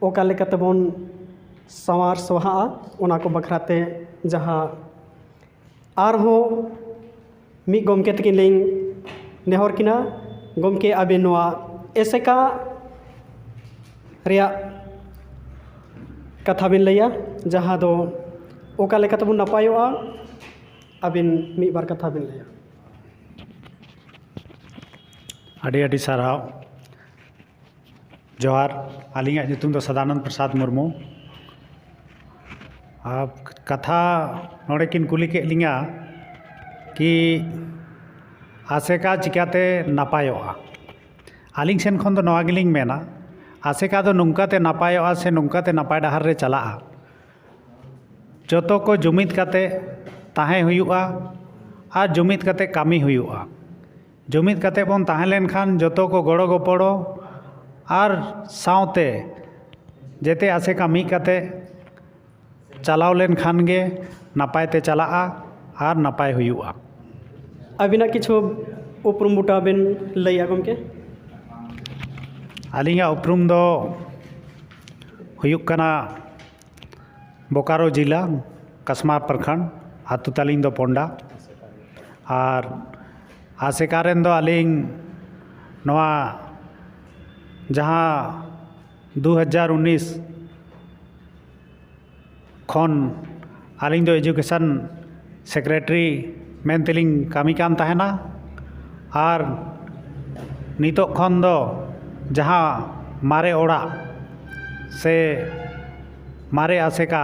ᱚᱠᱟ ᱞᱮᱠᱟᱛᱮᱵᱚᱱ ᱥᱟᱶᱟᱨ ᱥᱚᱦᱟᱜᱼᱟ, ᱚᱱᱟ ᱠᱚ ᱵᱟᱠᱷᱨᱟᱛᱮ ᱡᱟᱦᱟᱸ ᱟᱨᱦᱚᱸ ᱢᱤᱫ ᱜᱚᱢᱠᱮ ᱛᱟᱹᱠᱤᱱ ᱞᱤᱧ ᱱᱮᱦᱚᱨ ᱠᱤᱱᱟ, ᱜᱚᱢᱠᱮ ᱟᱵᱮᱱ ᱱᱚᱣᱟ ᱮᱥᱮᱠᱟ ᱨᱮᱭᱟᱜ ᱠᱟᱛᱷᱟ ᱵᱤᱱ ᱞᱟᱹᱭᱟ, ᱡᱟᱦᱟᱸ ᱫᱚ ᱚᱠᱟ ᱞᱮᱠᱟᱛᱮᱵᱚᱱ ᱱᱟᱯᱟᱭᱚᱜᱼᱟ, ᱟᱹᱵᱤᱱ ᱢᱤᱫ ᱵᱟᱨ ᱠᱟᱛᱷᱟ ᱵᱤᱱ ᱞᱟᱹᱭᱟ᱾ ᱟᱹᱰᱤ ᱟᱹᱰᱤ ᱥᱟᱨᱦᱟᱣ᱾ ᱡᱚᱦᱟᱨ, ᱟᱹᱞᱤᱧᱟᱜ ᱧᱩᱛᱩᱢ ᱫᱚ ᱥᱚᱫᱟᱱᱚᱱᱫ ᱯᱨᱚᱥᱟᱫᱽ ᱢᱩᱨᱢᱩ᱾ ᱟᱨ ᱠᱟᱛᱷᱟ ᱱᱚᱰᱮ ᱠᱤᱱ ᱠᱩᱞᱤ ᱠᱮᱫ ᱞᱤᱧᱟ ᱠᱤ ᱟᱥᱮᱠᱟ ᱪᱤᱠᱟᱹᱛᱮ ᱱᱟᱯᱟᱭᱚᱜᱼᱟ? ᱟᱹᱞᱤᱧ ᱥᱮᱱ ᱠᱷᱚᱱ ᱫᱚ ᱱᱚᱣᱟ ᱜᱮᱞᱤᱧ ᱢᱮᱱᱟ, ᱟᱥᱮᱠᱟ ᱫᱚ ᱱᱚᱝᱠᱟᱛᱮ ᱱᱟᱯᱟᱭᱚᱜᱼᱟ ᱥᱮ ᱱᱚᱝᱠᱟᱛᱮ ᱱᱟᱯᱟᱭ ᱰᱟᱦᱟᱨ ᱨᱮ ᱪᱟᱞᱟᱜᱼᱟ, ᱡᱚᱛᱚ ᱠᱚ ᱡᱩᱢᱤᱫ ᱠᱟᱛᱮ ᱛᱟᱦᱮᱸ ᱦᱩᱭᱩᱜᱼᱟ ᱟᱨ ᱡᱩᱢᱤᱫ ᱠᱟᱛᱮ ᱠᱟᱹᱢᱤ ᱦᱩᱭᱩᱜᱼᱟ᱾ ᱡᱩᱢᱤᱫ ᱠᱟᱛᱮ ᱵᱚᱱ ᱛᱟᱦᱮᱸ ᱞᱮᱱᱠᱷᱟᱱ ᱡᱚᱛᱚ ᱠᱚ ᱜᱚᱲᱚ ᱜᱚᱯᱚᱲᱚ ᱟᱨ ᱥᱟᱶᱛᱮ ᱡᱮᱛᱮ ᱟᱥᱮᱠᱟ ᱢᱤᱫ ᱠᱟᱛᱮ ᱪᱟᱞᱟᱣ ᱞᱮᱱᱠᱷᱟᱱ ᱜᱮ ᱱᱟᱯᱟᱭ ᱛᱮ ᱪᱟᱞᱟᱜᱼᱟ ᱟᱨ ᱱᱟᱯᱟᱭ ᱦᱩᱭᱩᱜᱼᱟ᱾ ᱟᱹᱵᱤᱱᱟᱜ ᱠᱤᱪᱷᱩ ᱩᱯᱨᱩᱢ ᱵᱩᱴᱟᱹ ᱵᱤᱱ ᱞᱟᱹᱭᱟ ᱜᱚᱢᱠᱮ? ᱟᱹᱞᱤᱧᱟᱜ ᱩᱯᱨᱩᱢ ᱫᱚ ᱦᱩᱭᱩᱜ ᱠᱟᱱᱟ ᱵᱳᱠᱟᱨᱳ ᱡᱮᱞᱟ, ᱠᱟᱥᱢᱟᱨ ᱯᱨᱚᱠᱷᱚᱸᱰ, ᱟᱹᱛᱩ ᱛᱟᱹᱞᱤᱧ ᱫᱚ ᱯᱚᱱᱰᱟ᱾ ᱟᱨ ᱟᱥᱮᱠᱟ ᱨᱮᱱ ᱫᱚ ᱟᱹᱞᱤᱧ ᱱᱚᱣᱟ ᱡᱟᱦᱟᱸ ᱫᱩ ᱦᱟᱡᱟᱨ ᱩᱱᱤᱥ ᱠᱷᱚᱱ ᱟᱹᱞᱤᱧ ᱫᱚ ᱮᱡᱩᱠᱮᱥᱚᱱ ᱥᱮᱠᱨᱮᱴᱟᱨᱤ ᱢᱮᱱᱛᱮᱞᱤᱧ ᱠᱟᱹᱢᱤ ᱠᱟᱱ ᱛᱟᱦᱮᱱᱟ᱾ ᱟᱨ ᱱᱤᱛᱚᱜ ᱠᱷᱚᱱ ᱫᱚ ᱡᱟᱦᱟᱸ ᱢᱟᱨᱮ ᱚᱲᱟᱜ ᱥᱮ ᱢᱟᱨᱮ ᱟᱥᱮᱠᱟ,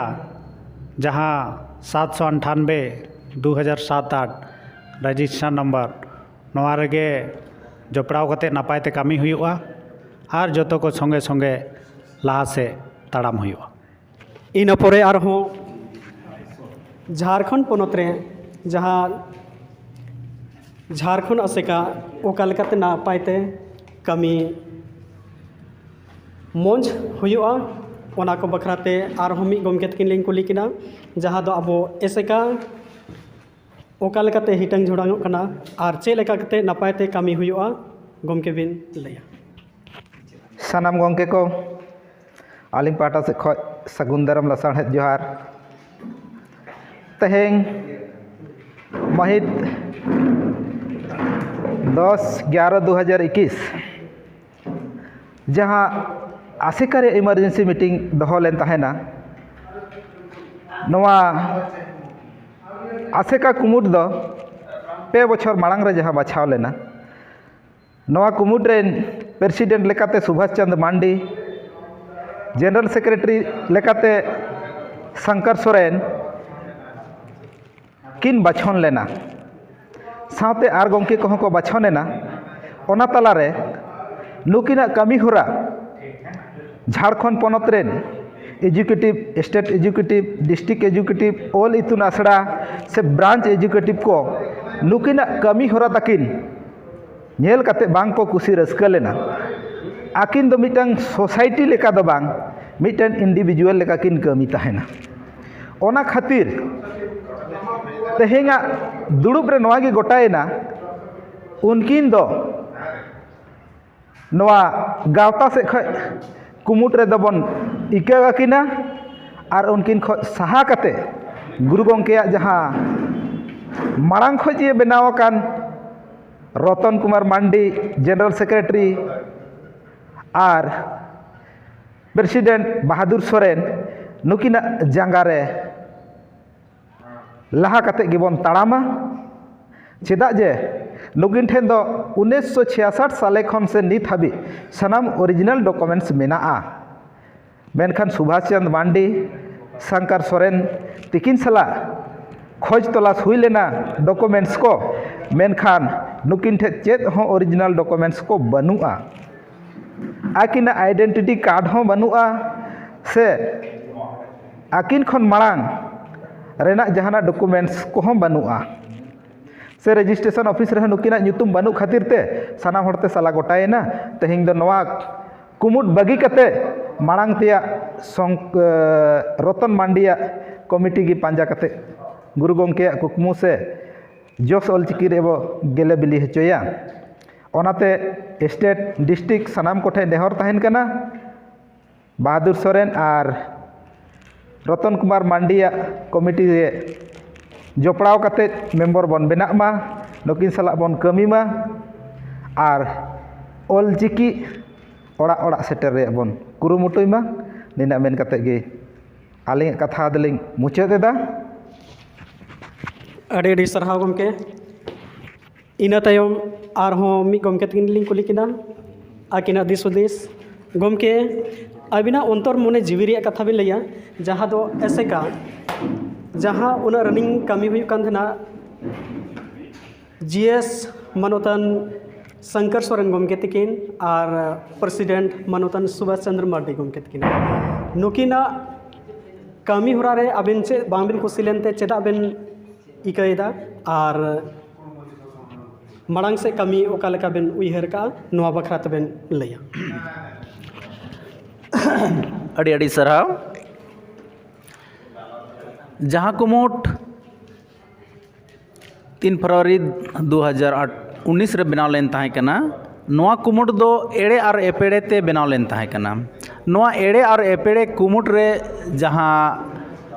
ᱡᱟᱦᱟᱸ ᱥᱟᱛᱥᱚ ᱟᱴᱷᱟᱱᱵᱮ ᱫᱩ ᱦᱟᱡᱟᱨ ᱥᱟᱛ ᱟᱴ ᱨᱮᱡᱤᱥᱴᱟᱨ ᱱᱟᱢᱵᱟᱨ, ᱱᱚᱣᱟ ᱨᱮᱜᱮ ᱡᱚᱯᱲᱟᱣ ᱠᱟᱛᱮ ᱱᱟᱯᱟᱭ ᱛᱮ ᱠᱟᱹᱢᱤ ᱦᱩᱭᱩᱜᱼᱟ ᱟᱨ ᱡᱚᱛᱚ ᱠᱚ ᱥᱚᱸᱜᱮ ᱥᱚᱸᱜᱮ ᱞᱟᱦᱟ ᱥᱮᱫ ᱛᱟᱲᱟᱢ ᱦᱩᱭᱩᱜᱼᱟ᱾ ᱤᱱᱟᱹ ᱯᱚᱨᱮ ᱟᱨᱦᱚᱸ ᱡᱷᱟᱲᱠᱷᱚᱸᱰ ᱯᱚᱱᱚᱛ ᱨᱮ ᱡᱟᱦᱟᱸ ᱡᱷᱟᱲᱠᱷᱚᱸᱰ ᱟᱥᱮᱠᱟ ᱚᱠᱟ ᱞᱮᱠᱟᱛᱮ ᱱᱟᱯᱟᱭ ᱛᱮ ᱠᱟᱹᱢᱤ ᱢᱚᱡᱽ ᱦᱩᱭᱩᱜᱼᱟ, ᱚᱱᱟ ᱠᱚ ᱵᱟᱠᱷᱨᱟ ᱛᱮ ᱟᱨᱦᱚᱸ ᱢᱤᱫ ᱜᱚᱢᱠᱮ ᱛᱟᱹᱠᱤᱱ ᱞᱤᱧ ᱠᱩᱞᱤ ᱠᱤᱱᱟ, ᱡᱟᱦᱟᱸ ᱫᱚ ᱟᱵᱚ ᱮᱥᱮᱠᱟ ᱚᱠᱟ ᱞᱮᱠᱟᱛᱮ ᱦᱤᱴᱟᱹᱝ ᱡᱷᱚᱲᱟᱝᱚᱜ ᱠᱟᱱᱟ ᱟᱨ ᱪᱮᱫ ᱞᱮᱠᱟ ᱠᱟᱛᱮ ᱱᱟᱯᱟᱭ ᱛᱮ ᱠᱟᱹᱢᱤ ᱦᱩᱭᱩᱜᱼᱟ, ᱜᱚᱢᱠᱮ ᱵᱤᱱ ᱞᱟᱹᱭᱟ᱾ ᱥᱟᱱᱟᱢ ᱜᱚᱢᱠᱮ ᱠᱚ, ᱟᱹᱞᱤᱧ ᱯᱟᱦᱴᱟ ᱥᱮᱫ ᱠᱷᱚᱱ ᱥᱟᱹᱜᱩᱱ ᱫᱟᱨᱟᱢ ᱞᱟᱥᱟᱲᱦᱮᱫ ᱡᱚᱦᱟᱨ᱾ ᱛᱮᱦᱮᱧ ᱢᱟᱹᱦᱤᱛ ᱫᱚᱥ ᱮᱜᱟᱨᱚ ᱫᱩ ᱦᱟᱡᱟᱨ ᱮᱠᱩᱥ ᱡᱟᱦᱟᱸ ᱟᱥᱮᱠᱟ ᱨᱮ ᱤᱢᱟᱨᱡᱮᱱᱥᱤ ᱢᱤᱴᱤᱝ ᱫᱚᱦᱚ ᱞᱮᱱ ᱛᱟᱦᱮᱱᱟ, ᱱᱚᱣᱟ ᱟᱥᱮᱠᱟ ᱠᱩᱢᱩᱴ ᱫᱚ ᱯᱮ ᱵᱚᱪᱷᱚᱨ ᱢᱟᱲᱟᱝ ᱨᱮ ᱡᱟᱦᱟᱸ ᱵᱟᱪᱷᱟᱣ ᱞᱮᱱᱟ, ᱱᱚᱣᱟ ᱠᱩᱢᱩᱴ ᱨᱮᱱ ᱯᱨᱮᱥᱤᱰᱮᱱᱴ ᱞᱮᱠᱟᱛᱮ ᱥᱩᱵᱷᱟᱥ ᱪᱟᱸᱫᱽ ᱢᱟᱱᱰᱤ, ᱡᱮᱱᱟᱨᱟᱞ ᱥᱮᱠᱨᱮᱴᱟᱨᱤ ᱞᱮᱠᱟᱛᱮ ᱥᱚᱝᱠᱚᱨ ᱥᱚᱨᱮᱱ ᱠᱤᱱ ᱵᱟᱪᱷᱚᱱ ᱞᱮᱱᱟ, ᱥᱟᱶᱛᱮ ᱟᱨ ᱜᱚᱢᱠᱮ ᱠᱚᱦᱚᱸ ᱠᱚ ᱵᱟᱪᱷᱚᱱ ᱮᱱᱟ᱾ ᱚᱱᱟ ᱛᱟᱞᱟᱨᱮ ᱱᱩᱠᱤᱱᱟᱜ ᱠᱟᱹᱢᱤ ᱦᱚᱨᱟ ᱡᱷᱟᱲᱠᱷᱚᱸᱰ ᱯᱚᱱᱚᱛ ᱨᱮᱱ ᱮᱡᱩᱠᱮᱴᱤᱵᱷ, ᱥᱴᱮᱴ ᱮᱡᱩᱠᱮᱴᱤᱵᱷ, ᱰᱤᱥᱴᱨᱤᱠᱴ ᱮᱡᱩᱠᱮᱴᱤᱵᱷ, ᱚᱞ ᱤᱛᱩᱱ ᱟᱥᱲᱟ ᱥᱮ ᱵᱨᱟᱧᱪ ᱮᱡᱩᱠᱮᱴᱤᱵᱷ ᱠᱚ ᱱᱩᱠᱤᱱᱟᱜ ᱠᱟᱹᱢᱤ ᱦᱚᱨᱟ ᱛᱟᱹᱠᱤᱱ ᱧᱮᱞ ᱠᱟᱛᱮ ᱵᱟᱝ ᱠᱚ ᱠᱩᱥᱤ ᱨᱟᱹᱥᱠᱟᱹ ᱞᱮᱱᱟ᱾ ᱟᱹᱠᱤᱱ ᱫᱚ ᱢᱤᱫᱴᱟᱝ ᱥᱳᱥᱟᱭᱴᱤ ᱞᱮᱠᱟ ᱫᱚ ᱵᱟᱝ, ᱢᱤᱫᱴᱟᱝ ᱤᱱᱰᱤᱵᱷᱤᱡᱩᱣᱟᱞ ᱞᱮᱠᱟ ᱠᱤᱱ ᱠᱟᱹᱢᱤ ᱛᱟᱦᱮᱱᱟ᱾ ᱚᱱᱟ ᱠᱷᱟᱹᱛᱤᱨ ᱛᱮᱦᱮᱧᱟᱜ ᱫᱩᱲᱩᱵ ᱨᱮ ᱱᱚᱣᱟ ᱜᱮ ᱜᱚᱴᱟᱭᱮᱱᱟ, ᱩᱱᱠᱤᱱ ᱫᱚ ᱱᱚᱣᱟ ᱜᱟᱶᱛᱟ ᱥᱮᱫ ᱠᱷᱚᱱ ᱠᱩᱢᱩᱴ ᱨᱮᱫᱚ ᱵᱚᱱ ᱤᱠᱟᱹ ᱟᱹᱠᱤᱱᱟ᱾ ᱟᱨ ᱩᱱᱠᱤᱱ ᱠᱷᱚᱱ ᱥᱟᱦᱟ ᱠᱟᱛᱮ ᱜᱩᱨᱩ ᱜᱚᱢᱠᱮᱭᱟᱜ ᱡᱟᱦᱟᱸ ᱢᱟᱲᱟᱝ ᱠᱷᱚᱱ ᱡᱮ ᱵᱮᱱᱟᱣ ᱟᱠᱟᱱ ᱨᱚᱛᱚᱱ ᱠᱩᱢᱟᱨ ᱢᱟᱱᱰᱤ, ᱡᱮᱱᱟᱨᱮᱞ ᱥᱮᱠᱨᱮᱴᱟᱨᱤ, ᱟᱨ ᱯᱨᱮᱥᱤᱰᱮᱱᱴ ᱵᱟᱦᱟᱫᱩᱨ ᱥᱚᱨᱮᱱ, ᱱᱩᱠᱤᱱᱟᱜ ᱡᱟᱸᱜᱟ ᱨᱮ ᱞᱟᱦᱟ ᱠᱟᱛᱮ ᱜᱮᱵᱚᱱ ᱛᱟᱲᱟᱢᱟ᱾ ᱪᱮᱫᱟᱜ ᱡᱮ ᱱᱩᱠᱤᱱ ᱴᱷᱮᱱ ᱫᱚ ᱩᱱᱤᱥᱥᱚ ᱪᱷᱤᱭᱟᱥᱟᱴ ᱥᱟᱞᱮ ᱠᱷᱚᱱ ᱥᱮ ᱱᱤᱛ ᱦᱟᱹᱵᱤᱡ ᱥᱟᱱᱟᱢ ᱚᱨᱤᱡᱤᱱᱟᱞ ᱰᱚᱠᱩᱢᱮᱱᱴᱥ ᱢᱮᱱᱟᱜᱼᱟ᱾ ᱢᱮᱱᱠᱷᱟᱱ ᱥᱩᱵᱷᱟᱥ ᱪᱟᱸᱫᱽ ᱢᱟᱱᱰᱤ, ᱥᱚᱝᱠᱚᱨ ᱥᱚᱨᱮᱱ ᱛᱤᱠᱤᱱ ᱥᱟᱞᱟᱜ ᱠᱷᱚᱡᱽ ᱛᱚᱞᱟᱥ ᱦᱩᱭ ᱞᱮᱱᱟ ᱰᱚᱠᱩᱢᱮᱱᱴᱥ ᱠᱚ, ᱢᱮᱱᱠᱷᱟᱱ ᱱᱩᱠᱤᱱ ᱴᱷᱮᱱ ᱪᱮᱫ ᱦᱚᱸ ᱚᱨᱤᱡᱤᱱᱟᱞ ᱰᱚᱠᱩᱢᱮᱱᱴᱥ ᱠᱚ ᱵᱟᱹᱱᱩᱜᱼᱟ᱾ ᱟᱹᱠᱤᱱᱟᱜ ᱟᱭᱰᱮᱱᱴᱤᱴᱤ ᱠᱟᱨᱰ ᱦᱚᱸ ᱵᱟᱹᱱᱩᱜᱼᱟ, ᱥᱮ ᱟᱹᱠᱤᱱ ᱠᱷᱚᱱ ᱢᱟᱲᱟᱝ ᱨᱮᱱᱟᱜ ᱡᱟᱦᱟᱱᱟᱜ ᱰᱚᱠᱩᱢᱮᱱᱴᱥ ᱠᱚᱦᱚᱸ ᱵᱟᱹᱱᱩᱜᱼᱟ, ᱥᱮ ᱨᱮᱡᱤᱥᱴᱨᱮᱥᱚᱱ ᱚᱯᱷᱤᱥ ᱨᱮᱦᱚᱸ ᱱᱩᱠᱤᱱᱟᱜ ᱧᱩᱛᱩᱢ ᱵᱟᱹᱱᱩᱜ ᱠᱷᱟᱹᱛᱤᱨ ᱛᱮ ᱥᱟᱱᱟᱢ ᱦᱚᱲᱛᱮ ᱥᱟᱞᱟ ᱜᱚᱴᱟᱭᱮᱱᱟ᱾ ᱛᱮᱦᱮᱧ ᱫᱚ ᱱᱚᱣᱟ ᱠᱩᱢᱩᱴ ᱵᱟᱹᱜᱤ ᱠᱟᱛᱮ ᱢᱟᱲᱟᱝ ᱛᱮᱭᱟᱜ ᱥᱚᱝ-, ᱮ, ᱨᱚᱛᱚᱱ ᱢᱟᱱᱰᱤᱭᱟᱜ ᱠᱚᱢᱤᱴᱤ ᱜᱮ ᱯᱟᱸᱡᱟ ᱠᱟᱛᱮ ᱜᱩᱨᱩ ᱜᱚᱢᱠᱮᱭᱟᱜ ᱠᱩᱠᱢᱩ ᱥᱮ ᱡᱚᱥ ᱚᱞᱪᱤᱠᱤ ᱨᱮᱵᱚ ᱜᱮᱞᱮ ᱵᱤᱞᱤ ᱦᱚᱪᱚᱭᱟ᱾ ᱚᱱᱟᱛᱮ ᱥᱴᱮᱴ, ᱰᱤᱥᱴᱨᱤᱠᱴ ᱥᱟᱱᱟᱢ ᱠᱚᱴᱷᱮᱱ ᱱᱮᱦᱚᱨ ᱛᱟᱦᱮᱱ ᱠᱟᱱᱟ, ᱵᱟᱦᱟᱫᱩᱨ ᱥᱚᱨᱮᱱ ᱟᱨ ᱨᱚᱛᱚᱱ ᱠᱩᱢᱟᱨ ᱢᱟᱱᱰᱤᱭᱟᱜ ᱠᱚᱢᱤᱴᱤ ᱨᱮ ᱡᱚᱯᱲᱟᱣ ᱠᱟᱛᱮ ᱢᱮᱢᱵᱚᱨ ᱵᱚᱱ ᱵᱮᱱᱟᱜ ᱢᱟ, ᱱᱩᱠᱤᱱ ᱥᱟᱞᱟᱜ ᱵᱚᱱ ᱠᱟᱹᱢᱤ ᱢᱟ ᱟᱨ ᱚᱞᱪᱤᱠᱤ ᱚᱲᱟᱜ ᱚᱲᱟᱜ ᱥᱮᱴᱮᱨ ᱨᱮᱭᱟᱜ ᱵᱚᱱ ᱠᱩᱨᱩᱢᱩᱴᱩᱭ ᱢᱟ᱾ ᱱᱤᱱᱟᱹᱜ ᱢᱮᱱ ᱠᱟᱛᱮ ᱜᱮ ᱟᱹᱞᱤᱧᱟᱜ ᱠᱟᱛᱷᱟ ᱫᱚᱞᱤᱧ ᱢᱩᱪᱟᱹᱫ ᱮᱫᱟ᱾ ᱟᱹᱰᱤ ᱟᱹᱰᱤ ᱥᱟᱨᱦᱟᱣ ᱜᱚᱢᱠᱮ᱾ ᱤᱱᱟᱹ ᱛᱟᱭᱚᱢ ᱟᱨᱦᱚᱸ ᱢᱤᱫ ᱜᱚᱢᱠᱮ ᱛᱟᱹᱠᱤᱱ ᱞᱤᱧ ᱠᱩᱞᱤ ᱠᱤᱱᱟ, ᱟᱹᱠᱤᱱᱟᱜ ᱫᱤᱥ ᱦᱩᱫᱤᱥ᱾ ᱜᱚᱢᱠᱮ, ᱟᱹᱵᱤᱱᱟᱜ ᱚᱱᱛᱚᱨ ᱢᱚᱱᱮ ᱡᱤᱣᱤ ᱨᱮᱭᱟᱜ ᱠᱟᱛᱷᱟ ᱵᱤᱱ ᱞᱟᱹᱭᱟ, ᱡᱟᱦᱟᱸ ᱫᱚ ᱮᱥᱮᱠᱟ, ᱡᱟᱦᱟᱸ ᱩᱱᱟᱹᱜ ᱨᱟᱱᱤᱝ ᱠᱟᱹᱢᱤ ᱦᱩᱭᱩᱜ ᱠᱟᱱ ᱛᱟᱦᱮᱱᱟ, ᱡᱤ ᱮᱥ ᱢᱟᱱᱚᱛᱟᱱ ᱥᱚᱝᱠᱚᱨ ᱥᱚᱨᱮᱱ ᱜᱚᱢᱠᱮ ᱛᱟᱹᱠᱤᱱ ᱟᱨ ᱯᱨᱮᱥᱤᱰᱮᱱᱴ ᱢᱟᱱᱚᱛᱟᱱ ᱥᱩᱵᱷᱟᱥ ᱪᱚᱸᱫᱽᱨᱚ ᱢᱟᱨᱰᱤ ᱜᱚᱢᱠᱮ ᱛᱟᱹᱠᱤᱱ, ᱱᱩᱠᱤᱱᱟᱜ ᱠᱟᱹᱢᱤ ᱦᱚᱨᱟ ᱨᱮ ᱟᱵᱮᱱ ᱪᱮᱫ ᱵᱟᱝᱵᱤᱱ ᱠᱩᱥᱤ ᱞᱮᱱᱛᱮ ᱪᱮᱫᱟᱜ ᱵᱮᱱ ᱤᱠᱟᱹᱭᱮᱫᱟ? ᱟᱨ ᱢᱟᱲᱟᱝ ᱥᱮᱫ ᱠᱟᱹᱢᱤ ᱚᱠᱟ ᱞᱮᱠᱟ ᱵᱮᱱ ᱩᱭᱦᱟᱹᱨ ᱠᱟᱜᱼᱟ, ᱱᱚᱣᱟ ᱵᱟᱠᱷᱨᱟ ᱛᱮᱵᱮᱱ ᱞᱟᱹᱭᱟ᱾ ᱟᱹᱰᱤ ᱟᱹᱰᱤ ᱥᱟᱨᱦᱟᱣ᱾ ᱡᱟᱦᱟᱸ ᱠᱩᱢᱩᱴ ᱛᱤᱱ ᱯᱷᱮᱵᱽᱨᱩᱣᱟᱨᱤ ᱫᱩ ᱦᱟᱡᱟᱨ ᱩᱱᱤᱥ ᱨᱮ ᱵᱮᱱᱟᱣ ᱞᱮᱱ ᱛᱟᱦᱮᱸ ᱠᱟᱱᱟ, ᱱᱚᱣᱟ ᱠᱩᱢᱩᱴ ᱫᱚ ᱮᱲᱮ ᱟᱨ ᱮᱯᱮᱲᱮ ᱛᱮ ᱵᱮᱱᱟᱣ ᱞᱮᱱ ᱛᱟᱦᱮᱸ ᱠᱟᱱᱟ᱾ ᱱᱚᱣᱟ ᱮᱲᱮ ᱟᱨ ᱮᱯᱮᱲᱮ ᱠᱩᱢᱩᱴ ᱨᱮ ᱡᱟᱦᱟᱸ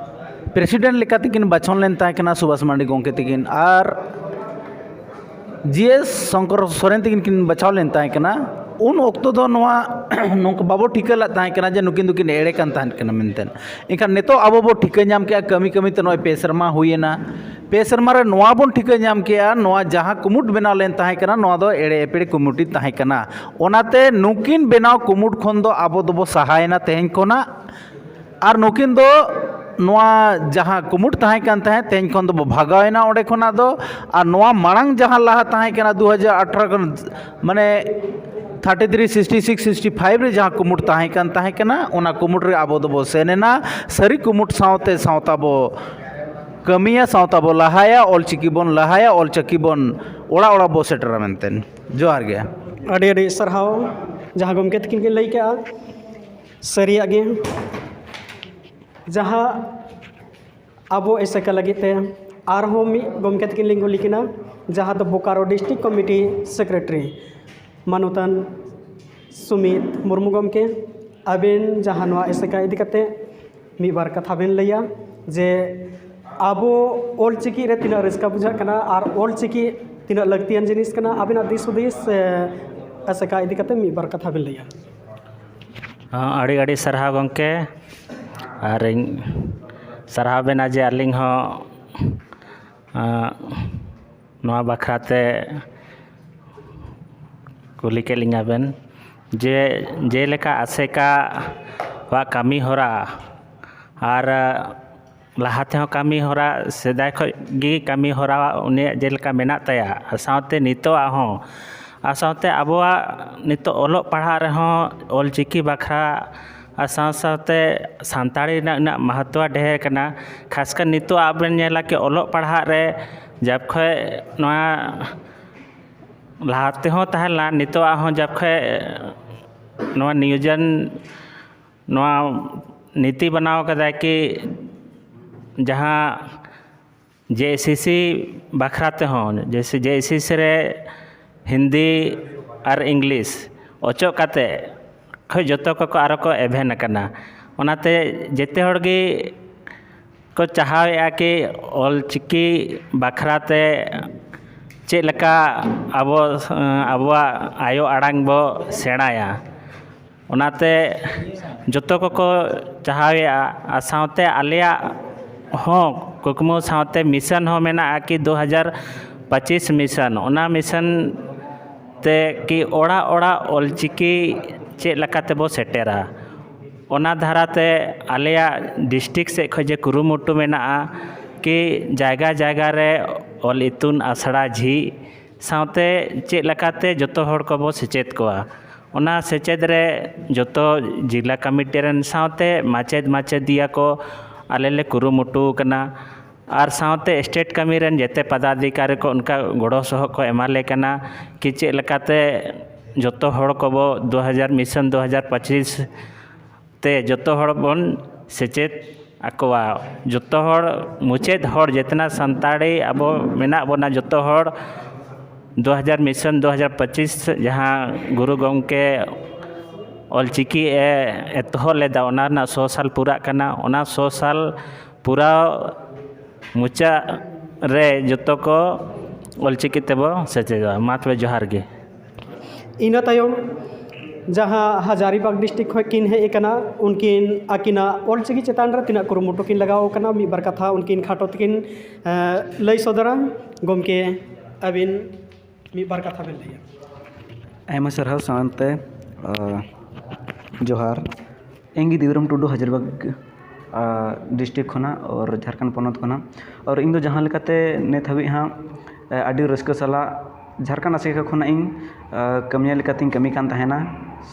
ᱯᱨᱮᱥᱤᱰᱮᱱᱴ ᱞᱮᱠᱟᱛᱮᱠᱤᱱ ᱵᱟᱪᱷᱚᱱ ᱞᱮᱱ ᱛᱟᱦᱮᱸ ᱠᱟᱱᱟ ᱥᱩᱵᱷᱟᱥ ᱢᱟᱱᱰᱤ ᱜᱚᱢᱠᱮ ᱛᱟᱹᱠᱤᱱ ᱟᱨ ᱡᱤ ᱮᱥ ᱥᱚᱝᱠᱚᱨ ᱥᱚᱨᱮᱱ ᱛᱟᱹᱠᱤᱱ ᱠᱤᱱ ᱵᱟᱪᱷᱟᱣ ᱞᱮᱱ ᱛᱟᱦᱮᱸ ᱠᱟᱱᱟ, ᱩᱱ ᱚᱠᱛᱚ ᱫᱚ ᱱᱚᱣᱟ ᱱᱚᱝᱠᱟ ᱵᱟᱵᱚ ᱴᱷᱤᱠᱟᱹ ᱞᱮᱫ ᱛᱟᱦᱮᱸ ᱠᱟᱱᱟ ᱡᱮ ᱱᱩᱠᱤᱱ ᱫᱚᱠᱤᱱ ᱮᱲᱮ ᱠᱟᱱ ᱛᱟᱦᱮᱸ ᱠᱟᱱᱟ ᱢᱮᱱᱛᱮ᱾ ᱮᱱᱠᱷᱟᱱ ᱱᱤᱛᱚᱜ ᱟᱵᱚ ᱵᱚ ᱴᱷᱤᱠᱟᱹ ᱧᱟᱢ ᱠᱮᱜᱼᱟ, ᱠᱟᱹᱢᱤ ᱠᱟᱹᱢᱤ ᱛᱮ ᱱᱚᱜᱼᱚᱭ ᱯᱮ ᱥᱮᱨᱢᱟ ᱦᱩᱭᱮᱱᱟ᱾ ᱯᱮ ᱥᱮᱨᱢᱟ ᱨᱮ ᱱᱚᱣᱟ ᱵᱚᱱ ᱴᱷᱤᱠᱟᱹ ᱧᱟᱢ ᱠᱮᱜᱼᱟ, ᱱᱚᱣᱟ ᱡᱟᱦᱟᱸ ᱠᱩᱢᱩᱴ ᱵᱮᱱᱟᱣ ᱞᱮᱱ ᱛᱟᱦᱮᱸ ᱠᱟᱱᱟ, ᱱᱚᱣᱟ ᱫᱚ ᱮᱲᱮ ᱮᱯᱮᱲᱮ ᱠᱩᱢᱩᱴ ᱛᱟᱦᱮᱸ ᱠᱟᱱᱟ᱾ ᱚᱱᱟᱛᱮ ᱱᱩᱠᱤᱱ ᱵᱮᱱᱟᱣ ᱠᱩᱢᱩᱴ ᱠᱷᱚᱱ ᱫᱚ ᱟᱵᱚ ᱫᱚᱵᱚ ᱥᱟᱦᱟᱭᱮᱱᱟ ᱛᱮᱦᱮᱧ ᱠᱷᱚᱱᱟᱜ᱾ ᱟᱨ ᱱᱩᱠᱤᱱ ᱫᱚ ᱱᱚᱣᱟ ᱡᱟᱦᱟᱸ ᱠᱩᱢᱩᱴ ᱛᱟᱦᱮᱸ ᱠᱟᱱ ᱛᱟᱦᱮᱸᱫ, ᱛᱮᱦᱮᱧ ᱠᱷᱚᱱ ᱫᱚᱵᱚ ᱵᱷᱟᱜᱟᱣᱮᱱᱟ ᱚᱸᱰᱮ ᱠᱷᱚᱱᱟᱜ ᱫᱚ᱾ ᱟᱨ ᱱᱚᱣᱟ ᱢᱟᱲᱟᱝ ᱡᱟᱦᱟᱸ ᱞᱟᱦᱟ ᱛᱟᱦᱮᱸ ᱠᱟᱱᱟ, ᱫᱩ ᱦᱟᱡᱟᱨ ᱟᱴᱷᱟᱨᱚ ᱠᱷᱚᱱ, ᱢᱟᱱᱮ, thirty three sixty six sixty five ᱨᱮ ᱡᱟᱦᱟᱸ ᱠᱩᱢᱩᱴ ᱛᱟᱦᱮᱸ ᱠᱟᱱ ᱛᱟᱦᱮᱸ ᱠᱟᱱᱟ, ᱚᱱᱟ ᱠᱩᱢᱩᱴ ᱨᱮ ᱟᱵᱚ ᱫᱚᱵᱚ ᱥᱮᱱ ᱮᱱᱟ᱾ ᱥᱟᱹᱨᱤ ᱠᱩᱢᱩᱴ ᱥᱟᱶᱛᱮ ᱥᱟᱶᱛᱟ ᱵᱚ ᱠᱟᱹᱢᱤᱭᱟ, ᱥᱟᱶᱛᱟ ᱵᱚ ᱞᱟᱦᱟᱭᱟ, ᱚᱞᱪᱤᱠᱤ ᱵᱚᱱ ᱞᱟᱦᱟᱭᱟ, ᱚᱞᱪᱤᱠᱤ ᱵᱚᱱ ᱚᱲᱟᱜ ᱚᱲᱟᱜ ᱵᱚ ᱥᱮᱴᱮᱨᱟ ᱢᱮᱱᱛᱮ᱾ ᱡᱚᱦᱟᱨ ᱜᱮ᱾ ᱟᱹᱰᱤ ᱟᱹᱰᱤ ᱥᱟᱨᱦᱟᱣ, ᱡᱟᱦᱟᱸ ᱜᱚᱢᱠᱮ ᱛᱟᱹᱠᱤᱱ ᱠᱤᱱ ᱞᱟᱹᱭ ᱠᱮᱜᱼᱟ, ᱥᱟᱹᱨᱤᱭᱟᱜ ᱜᱮ᱾ ᱡᱟᱦᱟᱸ ᱟᱵᱚ ᱮᱥᱮᱠᱟ ᱞᱟᱹᱜᱤᱫ ᱛᱮ ᱟᱨᱦᱚᱸ ᱢᱤᱫ ᱜᱚᱢᱠᱮ ᱛᱟᱹᱠᱤᱱ ᱞᱤᱧ ᱠᱩᱞᱤ ᱠᱤᱱᱟ, ᱡᱟᱦᱟᱸ ᱫᱚ ᱵᱳᱠᱟᱨᱳ ᱰᱤᱥᱴᱨᱤᱠᱴ ᱠᱚᱢᱤᱴᱤ ᱥᱮᱠᱨᱮᱴᱟᱨᱤ ᱢᱟᱱᱚᱛᱟᱱ ᱥᱩᱢᱤᱛ ᱢᱩᱨᱢᱩ ᱜᱚᱢᱠᱮ, ᱟᱵᱮᱱ ᱡᱟᱦᱟᱸ ᱱᱚᱣᱟ ᱮᱥᱮᱠᱟ ᱤᱫᱤ ᱠᱟᱛᱮ ᱢᱤᱫ ᱵᱟᱨ ᱠᱟᱛᱷᱟ ᱵᱮᱱ ᱞᱟᱹᱭᱟ ᱡᱮ ᱟᱵᱚ ᱚᱞᱪᱤᱠᱤ ᱨᱮ ᱛᱤᱱᱟᱹᱜ ᱨᱟᱹᱥᱠᱟᱹ ᱵᱩᱡᱷᱟᱹᱜ ᱠᱟᱱᱟ ᱟᱨ ᱚᱞᱪᱤᱠᱤ ᱛᱤᱱᱟᱹᱜ ᱞᱟᱹᱠᱛᱤᱭᱟᱱ ᱡᱤᱱᱤᱥ ᱠᱟᱱᱟ, ᱟᱵᱮᱱᱟᱜ ᱫᱤᱥ ᱦᱩᱫᱤᱥ, ᱮ, ᱮᱥᱮᱠᱟ ᱤᱫᱤ ᱠᱟᱛᱮ ᱢᱤᱫ ᱵᱟᱨ ᱠᱟᱛᱷᱟ ᱵᱮᱱ ᱞᱟᱹᱭᱟ᱾ ᱦᱚᱸ, ᱟᱹᱰᱤ ᱟᱹᱰᱤ ᱥᱟᱨᱦᱟᱣ ᱜᱚᱢᱠᱮ᱾ ᱟᱨ ᱤᱧ ᱥᱟᱨᱦᱟᱣ ᱵᱮᱱᱟ ᱡᱮ ᱟᱹᱞᱤᱧ ᱦᱚᱸ, ᱟᱸ, ᱱᱚᱣᱟ ᱵᱟᱠᱷᱨᱟ ᱛᱮ ᱠᱩᱞᱤ ᱠᱮᱫ ᱞᱤᱧᱟ ᱵᱮᱱ ᱡᱮ ᱡᱮᱞᱮᱠᱟ ᱟᱥᱮᱠᱟ ᱣᱟᱜ ᱠᱟᱹᱢᱤ ᱦᱚᱨᱟ ᱟᱨ ᱞᱟᱦᱟ ᱛᱮᱦᱚᱸ ᱠᱟᱹᱢᱤ ᱦᱚᱨᱟ, ᱥᱮᱫᱟᱭ ᱠᱷᱚᱱ ᱜᱮ ᱠᱟᱹᱢᱤ ᱦᱚᱨᱟ ᱩᱱᱤᱭᱟᱜ ᱡᱮᱞᱮᱠᱟ ᱢᱮᱱᱟᱜ ᱛᱟᱭᱟ, ᱟᱨ ᱥᱟᱶᱛᱮ ᱱᱤᱛᱚᱜᱟᱜ ᱦᱚᱸ, ᱟᱨ ᱥᱟᱶᱛᱮ ᱟᱵᱚᱣᱟᱜ ᱱᱤᱛᱚᱜ ᱚᱞᱚᱜ ᱯᱟᱲᱦᱟᱜ ᱨᱮᱦᱚᱸ ᱚᱞᱪᱤᱠᱤ ᱵᱟᱠᱷᱨᱟ ᱟᱨ ᱥᱟᱶ ᱥᱟᱶᱛᱮ ᱥᱟᱱᱛᱟᱲᱤ ᱨᱮᱱᱟᱜ ᱩᱱᱟᱹᱜ ᱢᱚᱦᱚᱛᱛᱚ ᱰᱷᱮᱨ ᱠᱟᱱᱟ᱾ ᱠᱷᱟᱥᱠᱟᱨ ᱱᱤᱛᱚᱜ ᱟᱵᱮᱱ ᱧᱮᱞᱟ ᱠᱤ ᱚᱞᱚᱜ ᱯᱟᱲᱦᱟᱜ ᱨᱮ ᱡᱟᱵ ᱠᱷᱚᱡ ᱱᱚᱣᱟ ᱞᱟᱦᱟ ᱛᱮᱦᱚᱸ ᱛᱟᱦᱮᱸ ᱞᱮᱱᱟ, ᱱᱤᱛᱚᱜᱟᱜ ᱦᱚᱸ ᱡᱟᱵ ᱠᱷᱚᱡ ᱱᱚᱣᱟ ᱱᱤᱭᱩᱡᱮᱱ ᱱᱚᱣᱟ ᱱᱤᱛᱤ ᱵᱮᱱᱟᱣ ᱠᱟᱫᱟᱭ ᱠᱤ ᱡᱟᱦᱟᱸ ᱡᱮ ᱮᱥ ᱮᱥ ᱥᱤ ᱵᱟᱠᱷᱨᱟ ᱛᱮᱦᱚᱸ, ᱡᱮᱭᱥᱮ ᱡᱮ ᱮᱥ ᱮᱥ ᱥᱤ ᱨᱮ ᱦᱤᱱᱫᱤ ᱟᱨ ᱤᱝᱞᱤᱥ ᱚᱪᱚᱜ ᱠᱟᱛᱮ ᱠᱷᱚᱡ ᱡᱚᱛᱚ ᱠᱚᱠᱚ ᱟᱨᱚ ᱠᱚ ᱮᱵᱷᱮᱱ ᱟᱠᱟᱱᱟ᱾ ᱚᱱᱟᱛᱮ ᱡᱮᱛᱮ ᱦᱚᱲ ᱜᱮ ᱠᱚ ᱪᱟᱦᱟᱣᱮᱫᱼᱟ ᱠᱤ ᱚᱞ ᱪᱤᱠᱤ ᱵᱟᱠᱷᱨᱟ ᱛᱮ ᱪᱮᱫ ᱞᱮᱠᱟ ᱟᱵᱚ, ᱟᱵᱚᱣᱟᱜ ᱟᱭᱳ ᱟᱲᱟᱝ ᱵᱚ ᱥᱮᱬᱟᱭᱟ᱾ ᱚᱱᱟᱛᱮ ᱡᱚᱛᱚ ᱠᱚᱠᱚ ᱪᱟᱦᱟᱣᱮᱫᱼᱟ, ᱟᱨ ᱥᱟᱶᱛᱮ ᱟᱞᱮᱭᱟᱜ ᱦᱚᱸ ᱠᱩᱠᱢᱩ ᱥᱟᱶᱛᱮ ᱢᱤᱥᱚᱱ ᱦᱚᱸ ᱢᱮᱱᱟᱜᱼᱟ ᱠᱤ ᱫᱩ ᱦᱟᱡᱟᱨ ᱯᱚᱸᱪᱤᱥ ᱢᱤᱥᱚᱱ, ᱚᱱᱟ ᱢᱤᱥᱚᱱ ᱛᱮ ᱠᱤ ᱚᱲᱟᱜ ᱚᱲᱟᱜ ᱚᱞ ᱪᱤᱠᱤ ᱪᱮᱫ ᱞᱮᱠᱟ ᱛᱮᱵᱚ ᱥᱮᱴᱮᱨᱟ, ᱚᱱᱟ ᱫᱷᱟᱨᱟᱛᱮ ᱟᱞᱮᱭᱟᱜ ᱰᱤᱥᱴᱨᱤᱠᱴ ᱥᱮᱫ ᱠᱷᱚᱱ ᱡᱮ ᱠᱩᱨᱩᱢᱩᱴᱩ ᱢᱮᱱᱟᱜᱼᱟ ᱠᱤ ᱡᱟᱭᱜᱟ ᱡᱟᱭᱜᱟ ᱨᱮ ᱚᱞ ᱤᱛᱩᱱ ᱟᱥᱲᱟ ᱡᱷᱤᱡ ᱥᱟᱶᱛᱮ ᱪᱮᱫ ᱞᱮᱠᱟᱛᱮ ᱡᱚᱛᱚ ᱦᱚᱲ ᱠᱚᱵᱚ ᱥᱮᱪᱮᱫ ᱠᱚᱣᱟ᱾ ᱚᱱᱟ ᱥᱮᱪᱮᱫ ᱨᱮ ᱡᱚᱛᱚ ᱡᱮᱞᱟ ᱠᱚᱢᱤᱴᱤ ᱨᱮᱱ ᱥᱟᱶᱛᱮ ᱢᱟᱪᱮᱫ ᱢᱟᱪᱮᱫᱤᱭᱟᱹ ᱠᱚ ᱟᱞᱮ ᱞᱮ ᱠᱩᱨᱩᱢᱩᱴᱩ ᱟᱠᱟᱱᱟ᱾ ᱟᱨ ᱥᱟᱶᱛᱮ ᱥᱴᱮᱴ ᱠᱟᱹᱢᱤ ᱨᱮᱱ ᱡᱮᱛᱮ ᱯᱚᱫᱟᱫᱷᱤᱠᱟᱨᱤ ᱠᱚ ᱚᱱᱠᱟ ᱜᱚᱲᱚ ᱥᱚᱦᱚᱫ ᱠᱚ ᱮᱢᱟ ᱞᱮ ᱠᱟᱱᱟ ᱠᱤ ᱪᱮᱫ ᱞᱮᱠᱟᱛᱮ ᱡᱚᱛᱚ ᱦᱚᱲ ᱠᱚᱵᱚ ᱫᱩ ᱦᱟᱡᱟᱨ ᱢᱤᱥᱚᱱ ᱫᱩ ᱦᱟᱡᱟᱨ ᱯᱚᱸᱪᱤᱥ ᱛᱮ ᱡᱚᱛᱚ ᱦᱚᱲ ᱵᱚᱱ ᱥᱮᱪᱮᱫ ᱟᱠᱚᱣᱟ᱾ ᱡᱚᱛᱚ ᱦᱚᱲ, ᱢᱩᱪᱟᱹᱫ ᱦᱚᱲ, ᱡᱮᱛᱱᱟ ᱥᱟᱱᱛᱟᱲᱤ ᱟᱵᱚ ᱢᱮᱱᱟᱜ ᱵᱚᱱᱟ, ᱡᱚᱛᱚ ᱦᱚᱲ ᱫᱩ ᱦᱟᱡᱟᱨ ᱢᱤᱥᱚᱱ ᱫᱩ ᱦᱟᱡᱟᱨ ᱯᱚᱸᱪᱤᱥ ᱡᱟᱦᱟᱸ ᱜᱩᱨᱩ ᱜᱚᱢᱠᱮ ᱚᱞᱪᱤᱠᱤ ᱮ ᱮᱛᱚᱦᱚᱵ ᱞᱮᱫᱟ, ᱚᱱᱟ ᱨᱮᱱᱟᱜ ᱥᱚ ᱥᱟᱞ ᱯᱩᱨᱟᱜ ᱠᱟᱱᱟ᱾ ᱚᱱᱟ ᱥᱚ ᱥᱟᱞ ᱯᱩᱨᱟᱣ ᱢᱩᱪᱟᱹᱫ ᱨᱮ ᱡᱚᱛᱚ ᱠᱚ ᱚᱞᱪᱤᱠᱤ ᱛᱮᱵᱚ ᱥᱮᱪᱮᱫᱚᱜᱼᱟ᱾ ᱢᱟ ᱛᱚᱵᱮ ᱡᱚᱦᱟᱨ ᱜᱮ᱾ ᱤᱱᱟᱹ ᱛᱟᱭᱚᱢ ᱡᱟᱦᱟᱸ ᱦᱟᱡᱟᱨᱤᱵᱟᱜᱽ ᱰᱤᱥᱴᱨᱤᱠᱴ ᱠᱷᱚᱱ ᱠᱤᱱ ᱦᱮᱡ ᱟᱠᱟᱱᱟ, ᱩᱱᱠᱤᱱ ᱟᱹᱠᱤᱱᱟᱜ ᱚᱞᱪᱤᱠᱤ ᱪᱮᱛᱟᱱ ᱨᱮ ᱛᱤᱱᱟᱹᱜ ᱠᱩᱨᱩᱢᱩᱴᱩ ᱠᱤᱱ ᱞᱟᱜᱟᱣ ᱟᱠᱟᱱᱟ, ᱢᱤᱫ ᱵᱟᱨ ᱠᱟᱛᱷᱟ ᱩᱱᱠᱤᱱ ᱠᱷᱟᱴᱚ ᱛᱮᱠᱤᱱ, ᱮᱸ, ᱞᱟᱹᱭ ᱥᱚᱫᱚᱨᱟ᱾ ᱜᱚᱢᱠᱮ, ᱟᱹᱵᱤᱱ ᱢᱤᱫ ᱵᱟᱨ ᱠᱟᱛᱷᱟ ᱵᱤᱱ ᱞᱟᱹᱭᱟ᱾ ᱟᱭᱢᱟ ᱥᱟᱨᱦᱟᱣ ᱥᱟᱶᱛᱮ, ᱟ, ᱡᱚᱦᱟᱨ᱾ ᱤᱧ ᱜᱮ ᱫᱤᱵᱤᱨᱟᱢ ᱴᱩᱰᱩ, ᱦᱟᱡᱟᱨᱤᱵᱟᱜᱽ, ᱟ, ᱰᱤᱥᱴᱨᱤᱠᱴ ᱠᱷᱚᱱᱟᱜ ᱟᱨ ᱡᱷᱟᱲᱠᱷᱚᱸᱰ ᱯᱚᱱᱚᱛ ᱠᱷᱚᱱᱟᱜ᱾ ᱟᱨ ᱤᱧ ᱫᱚ ᱡᱟᱦᱟᱸ ᱞᱮᱠᱟᱛᱮ ᱱᱤᱛ ᱦᱟᱹᱵᱤᱡ ᱦᱟᱸᱜ, ᱟ, ᱟᱹᱰᱤ ᱨᱟᱹᱥᱠᱟᱹ ᱥᱟᱞᱟᱜ ᱡᱷᱟᱲᱠᱷᱚᱸᱰ ᱟᱥᱮᱠᱟ ᱠᱷᱚᱱᱟᱜ ᱤᱧ, ᱟ, ᱠᱟᱹᱢᱤᱭᱟᱹ ᱞᱮᱠᱟᱛᱤᱧ ᱠᱟᱹᱢᱤ ᱠᱟᱱ ᱛᱟᱦᱮᱱᱟ,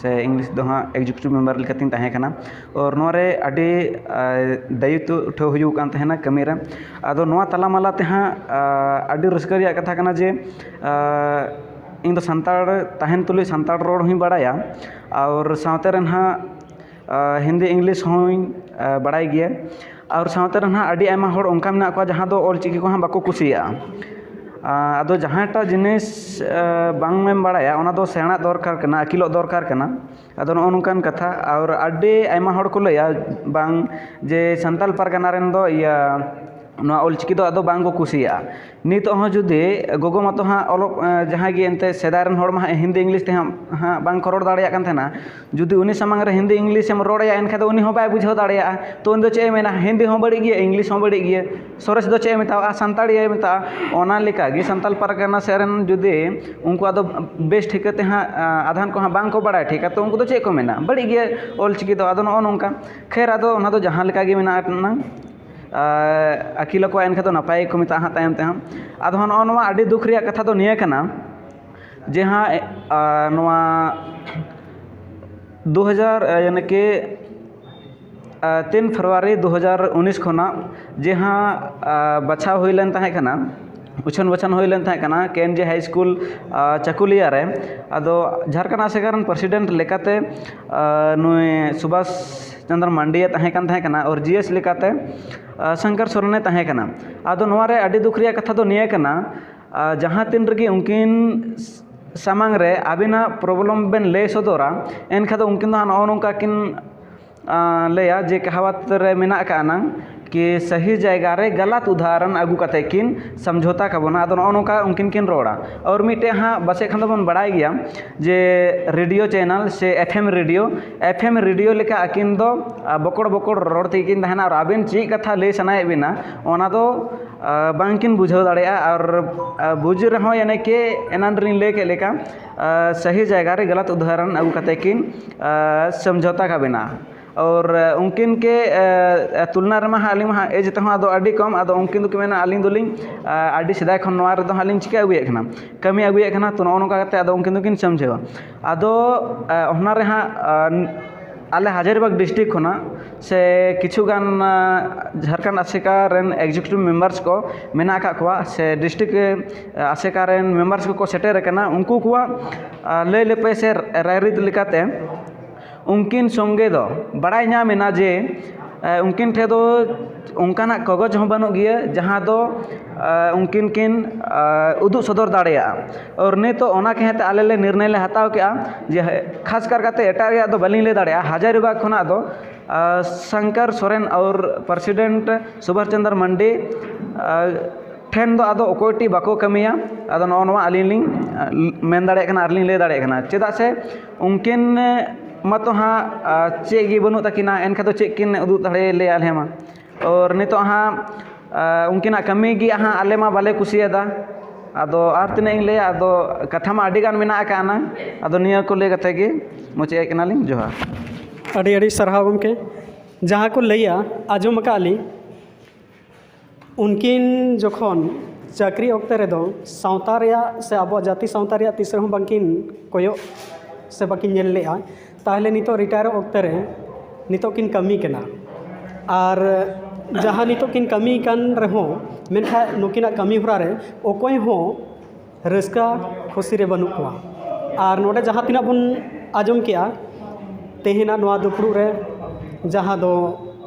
ᱥᱮ ᱤᱝᱞᱤᱥ ᱫᱚ ᱦᱟᱸᱜ ᱮᱠᱡᱤᱠᱤᱭᱩᱴᱤᱵᱷ ᱢᱮᱢᱵᱟᱨ ᱞᱮᱠᱟᱛᱤᱧ ᱛᱟᱦᱮᱸ ᱠᱟᱱᱟ᱾ ᱟᱨ ᱱᱚᱣᱟ ᱨᱮ ᱟᱹᱰᱤ, ᱟ, ᱫᱟᱭᱤᱛᱛᱚ ᱩᱴᱷᱟᱹᱣ ᱦᱩᱭᱩᱜ ᱠᱟᱱ ᱛᱟᱦᱮᱱᱟ ᱠᱟᱹᱢᱤ ᱨᱮ᱾ ᱟᱫᱚ ᱱᱚᱣᱟ ᱛᱟᱞᱟ ᱢᱟᱞᱟ ᱛᱮ ᱦᱟᱸᱜ, ᱟ, ᱟᱹᱰᱤ ᱨᱟᱹᱥᱠᱟᱹ ᱨᱮᱭᱟᱜ ᱠᱟᱛᱷᱟ ᱠᱟᱱᱟ ᱡᱮ, ᱟ, ᱤᱧ ᱫᱚ ᱥᱟᱱᱛᱟᱲ ᱛᱟᱦᱮᱱ ᱛᱩᱞᱩᱡ ᱥᱟᱱᱛᱟᱲ ᱨᱚᱲ ᱦᱚᱸᱧ ᱵᱟᱲᱟᱭᱟ, ᱟᱨ ᱥᱟᱶᱛᱮ ᱨᱮ ᱱᱟᱦᱟᱜ, ᱟ, ᱦᱤᱱᱫᱤ ᱤᱝᱞᱤᱥ ᱦᱚᱸᱧ, ᱟ, ᱵᱟᱲᱟᱭ ᱜᱮᱭᱟ᱾ ᱟᱨ ᱥᱟᱶᱛᱮ ᱨᱮ ᱱᱟᱦᱟᱜ ᱟᱹᱰᱤ ᱟᱭᱢᱟ ᱦᱚᱲ ᱚᱱᱠᱟ ᱢᱮᱱᱟᱜ ᱠᱚᱣᱟ ᱡᱟᱦᱟᱸ ᱫᱚ ᱚᱞ ᱪᱤᱠᱤ ᱠᱚᱦᱚᱸ ᱵᱟᱠᱚ ᱠᱩᱥᱤᱭᱟᱜᱼᱟ᱾ ᱟᱫᱚ ᱡᱟᱦᱟᱸᱴᱟᱜ ᱡᱤᱱᱤᱥ ᱵᱟᱝ ᱮᱢ ᱵᱟᱲᱟᱭᱟ, ᱚᱱᱟ ᱫᱚ ᱥᱮᱬᱟ ᱫᱚᱨᱠᱟᱨ ᱠᱟᱱᱟ, ᱟᱹᱠᱤᱞᱚᱜ ᱫᱚᱨᱠᱟᱨ ᱠᱟᱱᱟ᱾ ᱟᱫᱚ ᱱᱚᱜᱼᱚ ᱱᱚᱝᱠᱟᱱ ᱠᱟᱛᱷᱟ᱾ ᱟᱨ ᱟᱹᱰᱤ ᱟᱭᱢᱟ ᱦᱚᱲ ᱠᱚ ᱞᱟᱹᱭᱟ ᱵᱟᱝ, ᱡᱮ ᱥᱟᱱᱛᱟᱞ ᱯᱟᱨᱜᱟᱱᱟ ᱨᱮᱱ ᱫᱚ ᱤᱭᱟᱹ ᱱᱚᱣᱟ ᱚᱞᱪᱤᱠᱤ ᱫᱚ ᱟᱫᱚ ᱵᱟᱝ ᱠᱚ ᱠᱩᱥᱤᱭᱟᱜᱼᱟ᱾ ᱱᱤᱛᱚᱜ ᱦᱚᱸ ᱡᱩᱫᱤ ᱜᱚᱜᱚ ᱢᱟ ᱛᱚ ᱦᱟᱸᱜ ᱚᱞᱚᱜ, ᱡᱟᱦᱟᱸᱭ ᱜᱮ ᱮᱱᱛᱮ ᱥᱮᱫᱟᱭ ᱨᱮᱱ ᱦᱚᱲ ᱢᱟ ᱦᱟᱸᱜ ᱦᱤᱱᱫᱤ ᱤᱝᱞᱤᱥ ᱛᱮ ᱦᱟᱸᱜ, ᱦᱟᱸᱜ ᱵᱟᱝ ᱠᱚ ᱨᱚᱲ ᱫᱟᱲᱮᱭᱟᱜ ᱠᱟᱱ ᱛᱟᱦᱮᱱᱟ᱾ ᱡᱩᱫᱤ ᱩᱱᱤ ᱥᱟᱢᱟᱝ ᱨᱮ ᱦᱤᱱᱫᱤ ᱤᱝᱞᱤᱥ ᱮᱢ ᱨᱚᱲ ᱟᱭᱟ, ᱮᱱᱠᱷᱟᱱ ᱫᱚ ᱩᱱᱤ ᱦᱚᱸ ᱵᱟᱭ ᱵᱩᱡᱷᱟᱹᱣ ᱫᱟᱲᱮᱭᱟᱜᱼᱟ᱾ ᱛᱚ ᱩᱱᱤ ᱫᱚ ᱪᱮᱫ ᱮ ᱢᱮᱱᱟ, ᱦᱤᱱᱫᱤ ᱦᱚᱸ ᱵᱟᱹᱲᱤᱡ ᱜᱮᱭᱟ, ᱤᱝᱞᱤᱥ ᱦᱚᱸ ᱵᱟᱹᱲᱤᱡ ᱜᱮᱭᱟ, ᱥᱚᱨᱮᱥ ᱫᱚ ᱪᱮᱫ ᱮ ᱢᱮᱛᱟᱣᱟᱜᱼᱟ, ᱥᱟᱱᱛᱟᱲᱤᱭᱟᱹᱭ ᱢᱮᱛᱟᱜᱼᱟ᱾ ᱚᱱᱟ ᱞᱮᱠᱟ ᱜᱮ ᱥᱟᱱᱛᱟᱞ ᱯᱟᱨᱜᱟᱱᱟ ᱥᱮᱫ ᱨᱮᱱ ᱡᱩᱫᱤ ᱩᱱᱠᱩ ᱟᱫᱚ ᱵᱮᱥ ᱴᱷᱤᱠᱟᱹ ᱛᱮ ᱦᱟᱸᱜ, ᱟᱫᱷᱟᱱ ᱠᱚ ᱦᱟᱸᱜ ᱵᱟᱝ ᱠᱚ ᱵᱟᱲᱟᱭ ᱴᱷᱤᱠᱟ, ᱛᱚ ᱩᱱᱠᱩ ᱫᱚ ᱪᱮᱫ ᱠᱚ ᱢᱮᱱᱟ, ᱵᱟᱹᱲᱤᱡ ᱜᱮᱭᱟ ᱚᱞᱪᱤᱠᱤ ᱫᱚ᱾ ᱟᱫᱚ ᱱᱚᱜᱼᱚ ᱱᱚᱝᱠᱟ᱾ ᱠᱷᱮᱨ, ᱟᱫᱚ ᱚᱱᱟ ᱫᱚ ᱡᱟᱦᱟᱸ ᱞᱮᱠᱟ ᱜᱮ ᱢᱮᱱᱟᱜ ᱟᱱᱟᱝ, ᱟᱨ ᱟᱹᱠᱤᱞ ᱟᱠᱚᱣᱟ, ᱮᱱᱠᱷᱟᱱ ᱫᱚ ᱱᱟᱯᱟᱭ ᱜᱮᱠᱚ ᱢᱮᱛᱟᱜᱼᱟ ᱦᱟᱸᱜ ᱛᱟᱭᱚᱢ ᱛᱮᱦᱚᱸ᱾ ᱟᱫᱚ ᱦᱟᱸᱜ ᱱᱚᱜᱼᱚ ᱱᱚᱣᱟ ᱟᱹᱰᱤ ᱫᱩᱠ ᱨᱮᱭᱟᱜ ᱠᱟᱛᱷᱟ ᱫᱚ ᱱᱤᱭᱟᱹ ᱠᱟᱱᱟ, ᱡᱮ ᱦᱟᱸᱜ, ᱮ, ᱟ, ᱱᱚᱣᱟ ᱫᱩ ᱦᱟᱡᱟᱨ, ᱮ, ᱭᱟᱱᱤ ᱠᱤ, ᱟ, ᱛᱤᱱ ᱯᱷᱮᱵᱽᱨᱩᱣᱟᱨᱤ ᱫᱩ ᱦᱟᱡᱟᱨ ᱩᱱᱤᱥ ᱠᱷᱚᱱᱟᱜ ᱡᱮ ᱦᱟᱸᱜ, ᱟ, ᱵᱟᱪᱷᱟᱣ ᱦᱩᱭ ᱞᱮᱱ ᱛᱟᱦᱮᱸ ᱠᱟᱱᱟ, ᱩᱪᱷᱟᱹᱱ ᱵᱟᱪᱷᱟᱱ ᱦᱩᱭ ᱞᱮᱱ ᱛᱟᱦᱮᱸ ᱠᱟᱱᱟ ᱠᱮ ᱮᱱ ᱡᱮ ᱦᱟᱭ ᱥᱠᱩᱞ, ᱟ, ᱪᱟᱹᱠᱩᱞᱤᱭᱟ ᱨᱮ᱾ ᱟᱫᱚ ᱡᱷᱟᱲᱠᱷᱚᱸᱰ ᱟᱥᱮᱠᱟ ᱨᱮᱱ ᱯᱨᱮᱥᱤᱰᱮᱱᱴ ᱞᱮᱠᱟᱛᱮ, ᱟ, ᱱᱩᱭ ᱥᱩᱵᱷᱟᱥ ᱪᱚᱱᱫᱨᱚ ᱢᱟᱱᱰᱤᱭ ᱛᱟᱦᱮᱸ ᱠᱟᱱ ᱛᱟᱦᱮᱸ ᱠᱟᱱᱟ, ᱟᱨ ᱡᱤ ᱮᱥ ᱞᱮᱠᱟᱛᱮ, ᱟ, ᱥᱚᱝᱠᱚᱨ ᱥᱚᱨᱮᱱᱮ ᱛᱟᱦᱮᱸ ᱠᱟᱱᱟ᱾ ᱟᱫᱚ ᱱᱚᱣᱟ ᱨᱮ ᱟᱹᱰᱤ ᱫᱩᱠ ᱨᱮᱭᱟᱜ ᱠᱟᱛᱷᱟ ᱫᱚ ᱱᱤᱭᱟᱹ ᱠᱟᱱᱟ, ᱟ, ᱡᱟᱦᱟᱸ ᱛᱤᱱ ᱨᱮᱜᱮ ᱩᱱᱠᱤᱱ ᱥᱟᱢᱟᱝ ᱨᱮ ᱟᱹᱵᱤᱱᱟᱜ ᱯᱨᱚᱵᱞᱮᱢ ᱵᱮᱱ ᱞᱟᱹᱭ ᱥᱚᱫᱚᱨᱟ, ᱮᱱᱠᱷᱟᱱ ᱫᱚ ᱩᱱᱠᱤᱱ ᱫᱚ ᱦᱟᱸᱜ ᱱᱚᱜᱼᱚ ᱱᱚᱝᱠᱟ ᱠᱤᱱ, ᱟ, ᱞᱟᱹᱭᱟ ᱡᱮ ᱠᱟᱦᱟᱣᱟᱛ ᱨᱮ ᱢᱮᱱᱟᱜ ᱟᱠᱟᱫ ᱟᱱᱟᱝ ᱠᱤ ᱥᱟᱹᱦᱤ ᱡᱟᱭᱜᱟ ᱨᱮ ᱜᱟᱞᱟᱛ ᱩᱫᱟᱦᱚᱨᱚᱱ ᱟᱹᱜᱩ ᱠᱟᱛᱮ ᱠᱤᱱ ᱥᱚᱢᱡᱷᱚᱛᱟ ᱠᱟᱵᱚᱱᱟ᱾ ᱟᱫᱚ ᱱᱚᱜᱼᱚ ᱱᱚᱝᱠᱟ ᱩᱱᱠᱤᱱ ᱠᱤᱱ ᱨᱚᱲᱟ᱾ ᱟᱨ ᱢᱤᱫᱴᱮᱡ ᱦᱟᱸᱜ ᱯᱟᱥᱮᱡ ᱠᱷᱟᱱ ᱫᱚᱵᱚᱱ ᱵᱟᱲᱟᱭ ᱜᱮᱭᱟ ᱡᱮ ᱨᱮᱰᱤᱭᱳ ᱪᱮᱱᱮᱞ ᱥᱮ F M radio, F M radio ᱞᱮᱠᱟ ᱟᱹᱠᱤᱱ ᱫᱚ, ᱟ, ᱵᱚᱠᱚᱲ ᱵᱚᱠᱚᱲ ᱨᱚᱲ ᱛᱮᱜᱮ ᱠᱤᱱ ᱛᱟᱦᱮᱱᱟ, ᱟᱨ ᱟᱵᱮᱱ ᱪᱮᱫ ᱠᱟᱛᱷᱟ ᱞᱟᱹᱭ ᱥᱟᱱᱟᱭᱮᱫ ᱵᱮᱱᱟ, ᱚᱱᱟ ᱫᱚ, ᱟ, ᱵᱟᱝᱠᱤᱱ ᱵᱩᱡᱷᱟᱹᱣ ᱫᱟᱲᱮᱭᱟᱜᱼᱟ᱾ ᱟᱨ, ᱟ, ᱵᱩᱡᱽ ᱨᱮᱦᱚᱸ, ᱭᱟᱱᱤ ᱠᱤ ᱮᱱᱟᱱ ᱨᱮᱞᱤᱧ ᱞᱟᱹᱭ ᱠᱮᱫ ᱞᱮᱠᱟ, ᱟ, ᱥᱟᱹᱦᱤ ᱡᱟᱭᱜᱟ ᱨᱮ ᱜᱟᱞᱟᱛ ᱩᱫᱟᱦᱚᱨᱚᱱ ᱟᱹᱜᱩ ᱠᱟᱛᱮ ᱠᱤᱱ, ᱟ, ᱥᱚᱢᱡᱷᱚᱛᱟ ᱠᱟᱵᱮᱱᱟ᱾ ᱟᱨ, ᱟ, ᱩᱱᱠᱤᱱ ᱠᱮ, ᱟ, ᱟ, ᱛᱩᱞᱱᱟ ᱨᱮᱢᱟ ᱦᱟᱸᱜ ᱟᱹᱞᱤᱧ ᱢᱟ ᱦᱟᱸᱜ ᱮᱡᱽ ᱛᱮᱦᱚᱸ ᱟᱫᱚ ᱟᱹᱰᱤ ᱠᱚᱢ, ᱟᱫᱚ ᱩᱱᱠᱤᱱ ᱫᱚᱠᱤᱱ ᱢᱮᱱᱟ, ᱟᱹᱞᱤᱧ ᱫᱚᱞᱤᱧ, ᱟ, ᱟᱹᱰᱤ ᱥᱮᱫᱟᱭ ᱠᱷᱚᱱ ᱱᱚᱣᱟ ᱨᱮᱫᱚ ᱦᱟᱸᱜ ᱞᱤᱧ ᱪᱤᱠᱟᱹ ᱟᱹᱜᱩᱭᱮᱫ ᱠᱟᱱᱟ, ᱠᱟᱹᱢᱤ ᱟᱹᱜᱩᱭᱮᱫ ᱠᱟᱱᱟ᱾ ᱛᱚ ᱱᱚᱜᱼᱚ ᱱᱚᱝᱠᱟ ᱠᱟᱛᱮ ᱟᱫᱚ ᱩᱱᱠᱤᱱ ᱫᱚᱠᱤᱱ ᱥᱚᱢᱡᱷᱟᱹᱣᱟ᱾ ᱟᱫᱚ, ᱟ, ᱚᱱᱟ ᱨᱮ ᱦᱟᱸᱜ, ᱟ, ᱟᱞᱮ ᱦᱟᱡᱟᱨᱤᱵᱟᱜᱽ ᱰᱤᱥᱴᱨᱤᱠᱴ ᱠᱷᱚᱱᱟᱜ ᱥᱮ ᱠᱤᱪᱷᱩ ᱜᱟᱱ, ᱟ, ᱡᱷᱟᱲᱠᱷᱚᱸᱰ ᱟᱥᱮᱠᱟ ᱨᱮᱱ ᱮᱠᱡᱤᱠᱤᱭᱩᱴᱤᱵᱷ ᱢᱮᱢᱵᱟᱨᱥ ᱠᱚ ᱢᱮᱱᱟᱜ ᱟᱠᱟᱫ ᱠᱚᱣᱟ, ᱥᱮ ᱰᱤᱥᱴᱨᱤᱠᱴ, ᱟ, ᱟᱥᱮᱠᱟ ᱨᱮᱱ ᱢᱮᱢᱵᱟᱨᱥ ᱠᱚᱠᱚ ᱥᱮᱴᱮᱨ ᱟᱠᱟᱱᱟ᱾ ᱩᱱᱠᱩ ᱠᱚᱣᱟᱜ, ᱟ, ᱞᱟᱹᱭ ᱞᱟᱹᱯᱟᱹᱭ ᱥᱮ ᱨᱟᱭᱨᱤᱛ ᱞᱮᱠᱟᱛᱮ ᱩᱱᱠᱤᱱ ᱥᱚᱸᱜᱮ ᱫᱚ ᱵᱟᱲᱟᱭ ᱧᱟᱢ ᱮᱱᱟ ᱡᱮ ᱩᱱᱠᱤᱱ ᱴᱷᱮᱱ ᱫᱚ ᱚᱱᱠᱟᱱᱟᱜ ᱠᱟᱜᱚᱡᱽ ᱦᱚᱸ ᱵᱟᱹᱱᱩᱜ ᱜᱮᱭᱟ ᱡᱟᱦᱟᱸ ᱫᱚ ᱩᱱᱠᱤᱱ ᱠᱤᱱ ᱩᱫᱩᱜ ᱥᱚᱫᱚᱨ ᱫᱟᱲᱮᱭᱟᱜᱼᱟ᱾ ᱟᱨ ᱱᱤᱛᱚᱜ ᱚᱱᱟ ᱠᱷᱮᱛ ᱟᱞᱮ ᱞᱮ ᱱᱤᱨᱱᱚᱭ ᱞᱮ ᱦᱟᱛᱟᱣ ᱠᱮᱜᱼᱟ ᱡᱮ ᱠᱷᱟᱥ ᱠᱟᱨ ᱠᱟᱛᱮ ᱮᱴᱟᱜ ᱨᱮᱭᱟᱜ ᱫᱚ ᱵᱟᱹᱞᱤᱧ ᱞᱟᱹᱭ ᱫᱟᱲᱮᱭᱟᱜᱼᱟ᱾ ᱦᱟᱡᱟᱨᱤᱵᱟᱜᱽ ᱠᱷᱚᱱᱟᱜ ᱫᱚ ᱥᱚᱝᱠᱚᱨ ᱥᱚᱨᱮᱱ ᱟᱨ ᱯᱨᱮᱥᱤᱰᱮᱱᱴ ᱥᱩᱵᱷᱟᱥ ᱪᱚᱸᱫᱽᱨ ᱢᱟᱱᱰᱤ ᱴᱷᱮᱱ ᱫᱚ ᱟᱫᱚ ᱚᱠᱚᱭ ᱴᱤᱡ ᱵᱟᱠᱚ ᱠᱟᱹᱢᱤᱭᱟ᱾ ᱟᱫᱚ ᱱᱚᱜᱼᱚ ᱱᱚᱣᱟ ᱟᱹᱞᱤᱧ ᱞᱤᱧ ᱢᱮᱱ ᱫᱟᱲᱮᱭᱟᱜ ᱠᱟᱱᱟ ᱟᱨ ᱞᱤᱧ ᱞᱟᱹᱭ ᱫᱟᱲᱮᱭᱟᱜ ᱠᱟᱱᱟ, ᱪᱮᱫᱟᱜ ᱥᱮ ᱩᱱᱠᱤᱱ ᱢᱟᱛᱚ ᱦᱟᱸᱜ ᱪᱮᱫ ᱜᱮ ᱵᱟᱹᱱᱩᱜ ᱛᱟᱹᱠᱤᱱᱟ, ᱮᱱᱠᱷᱟᱱ ᱫᱚ ᱪᱮᱫ ᱠᱤᱱ ᱩᱫᱩᱜ ᱫᱟᱲᱮᱭᱟᱞᱮᱭᱟ ᱟᱞᱮ ᱢᱟ᱾ ᱟᱨ ᱱᱤᱛᱚᱜ ᱦᱟᱸᱜ ᱩᱱᱠᱤᱱᱟᱜ ᱠᱟᱹᱢᱤ ᱜᱮ ᱦᱟᱸᱜ ᱟᱞᱮ ᱢᱟ ᱵᱟᱞᱮ ᱠᱩᱥᱤᱭᱟᱫᱟ᱾ ᱟᱫᱚ ᱟᱨ ᱛᱤᱱᱟᱹᱜ ᱤᱧ ᱞᱟᱹᱭᱟ, ᱟᱫᱚ ᱠᱟᱛᱷᱟ ᱢᱟ ᱟᱹᱰᱤ ᱜᱟᱱ ᱢᱮᱱᱟᱜ ᱟᱠᱟᱫᱼᱟ ᱱᱟᱝ, ᱟᱫᱚ ᱱᱤᱭᱟᱹ ᱠᱚ ᱞᱟᱹᱭ ᱠᱟᱛᱮ ᱜᱮ ᱢᱩᱪᱟᱹᱫ ᱮᱫ ᱠᱟᱱᱟᱞᱤᱧ᱾ ᱡᱚᱦᱟᱨ᱾ ᱟᱹᱰᱤ ᱟᱹᱰᱤ ᱥᱟᱨᱦᱟᱣ ᱜᱚᱢᱠᱮ᱾ ᱡᱟᱦᱟᱸ ᱠᱚ ᱞᱟᱹᱭᱟ, ᱟᱸᱡᱚᱢ ᱟᱠᱟᱫ ᱞᱤᱧ, ᱩᱱᱠᱤᱱ ᱡᱚᱠᱷᱚᱱ ᱪᱟᱹᱠᱨᱤ ᱚᱠᱛᱮ ᱨᱮᱫᱚ ᱥᱟᱶᱛᱟ ᱨᱮᱭᱟᱜ ᱥᱮ ᱟᱵᱚᱣᱟᱜ ᱡᱟᱹᱛᱤ ᱥᱟᱶᱛᱟ ᱨᱮᱭᱟᱜ ᱛᱤᱥ ᱨᱮᱦᱚᱸ ᱵᱟᱝᱠᱤᱱ ᱠᱚᱭᱚᱜ ᱥᱮ ᱵᱟᱹᱠᱤᱱ ᱧᱮᱞ ᱞᱮᱫᱼᱟ, ᱛᱟᱦᱚᱞᱮ ᱱᱤᱛᱚᱜ ᱨᱤᱴᱟᱭᱟᱨᱚᱜ ᱚᱠᱛᱮ ᱨᱮ ᱱᱤᱛᱚᱜ ᱠᱤᱱ ᱠᱟᱹᱢᱤ ᱠᱟᱱᱟ᱾ ᱟᱨ ᱡᱟᱦᱟᱸ ᱱᱤᱛᱚᱜ ᱠᱤᱱ ᱠᱟᱹᱢᱤ ᱠᱟᱱ ᱨᱮᱦᱚᱸ, ᱢᱮᱱᱠᱷᱟᱱ ᱱᱩᱠᱤᱱᱟᱜ ᱠᱟᱹᱢᱤ ᱦᱚᱨᱟ ᱨᱮ ᱚᱠᱚᱭ ᱦᱚᱸ ᱨᱟᱹᱥᱠᱟᱹ ᱠᱷᱩᱥᱤ ᱨᱮ ᱵᱟᱹᱱᱩᱜ ᱠᱚᱣᱟ᱾ ᱟᱨ ᱱᱚᱰᱮ ᱡᱟᱦᱟᱸ ᱛᱤᱱᱟᱹᱜ ᱵᱚᱱ ᱟᱸᱡᱚᱢ ᱠᱮᱜᱼᱟ ᱛᱮᱦᱮᱧᱟᱜ ᱱᱚᱣᱟ ᱫᱩᱯᱲᱩᱵ ᱨᱮ, ᱡᱟᱦᱟᱸ ᱫᱚ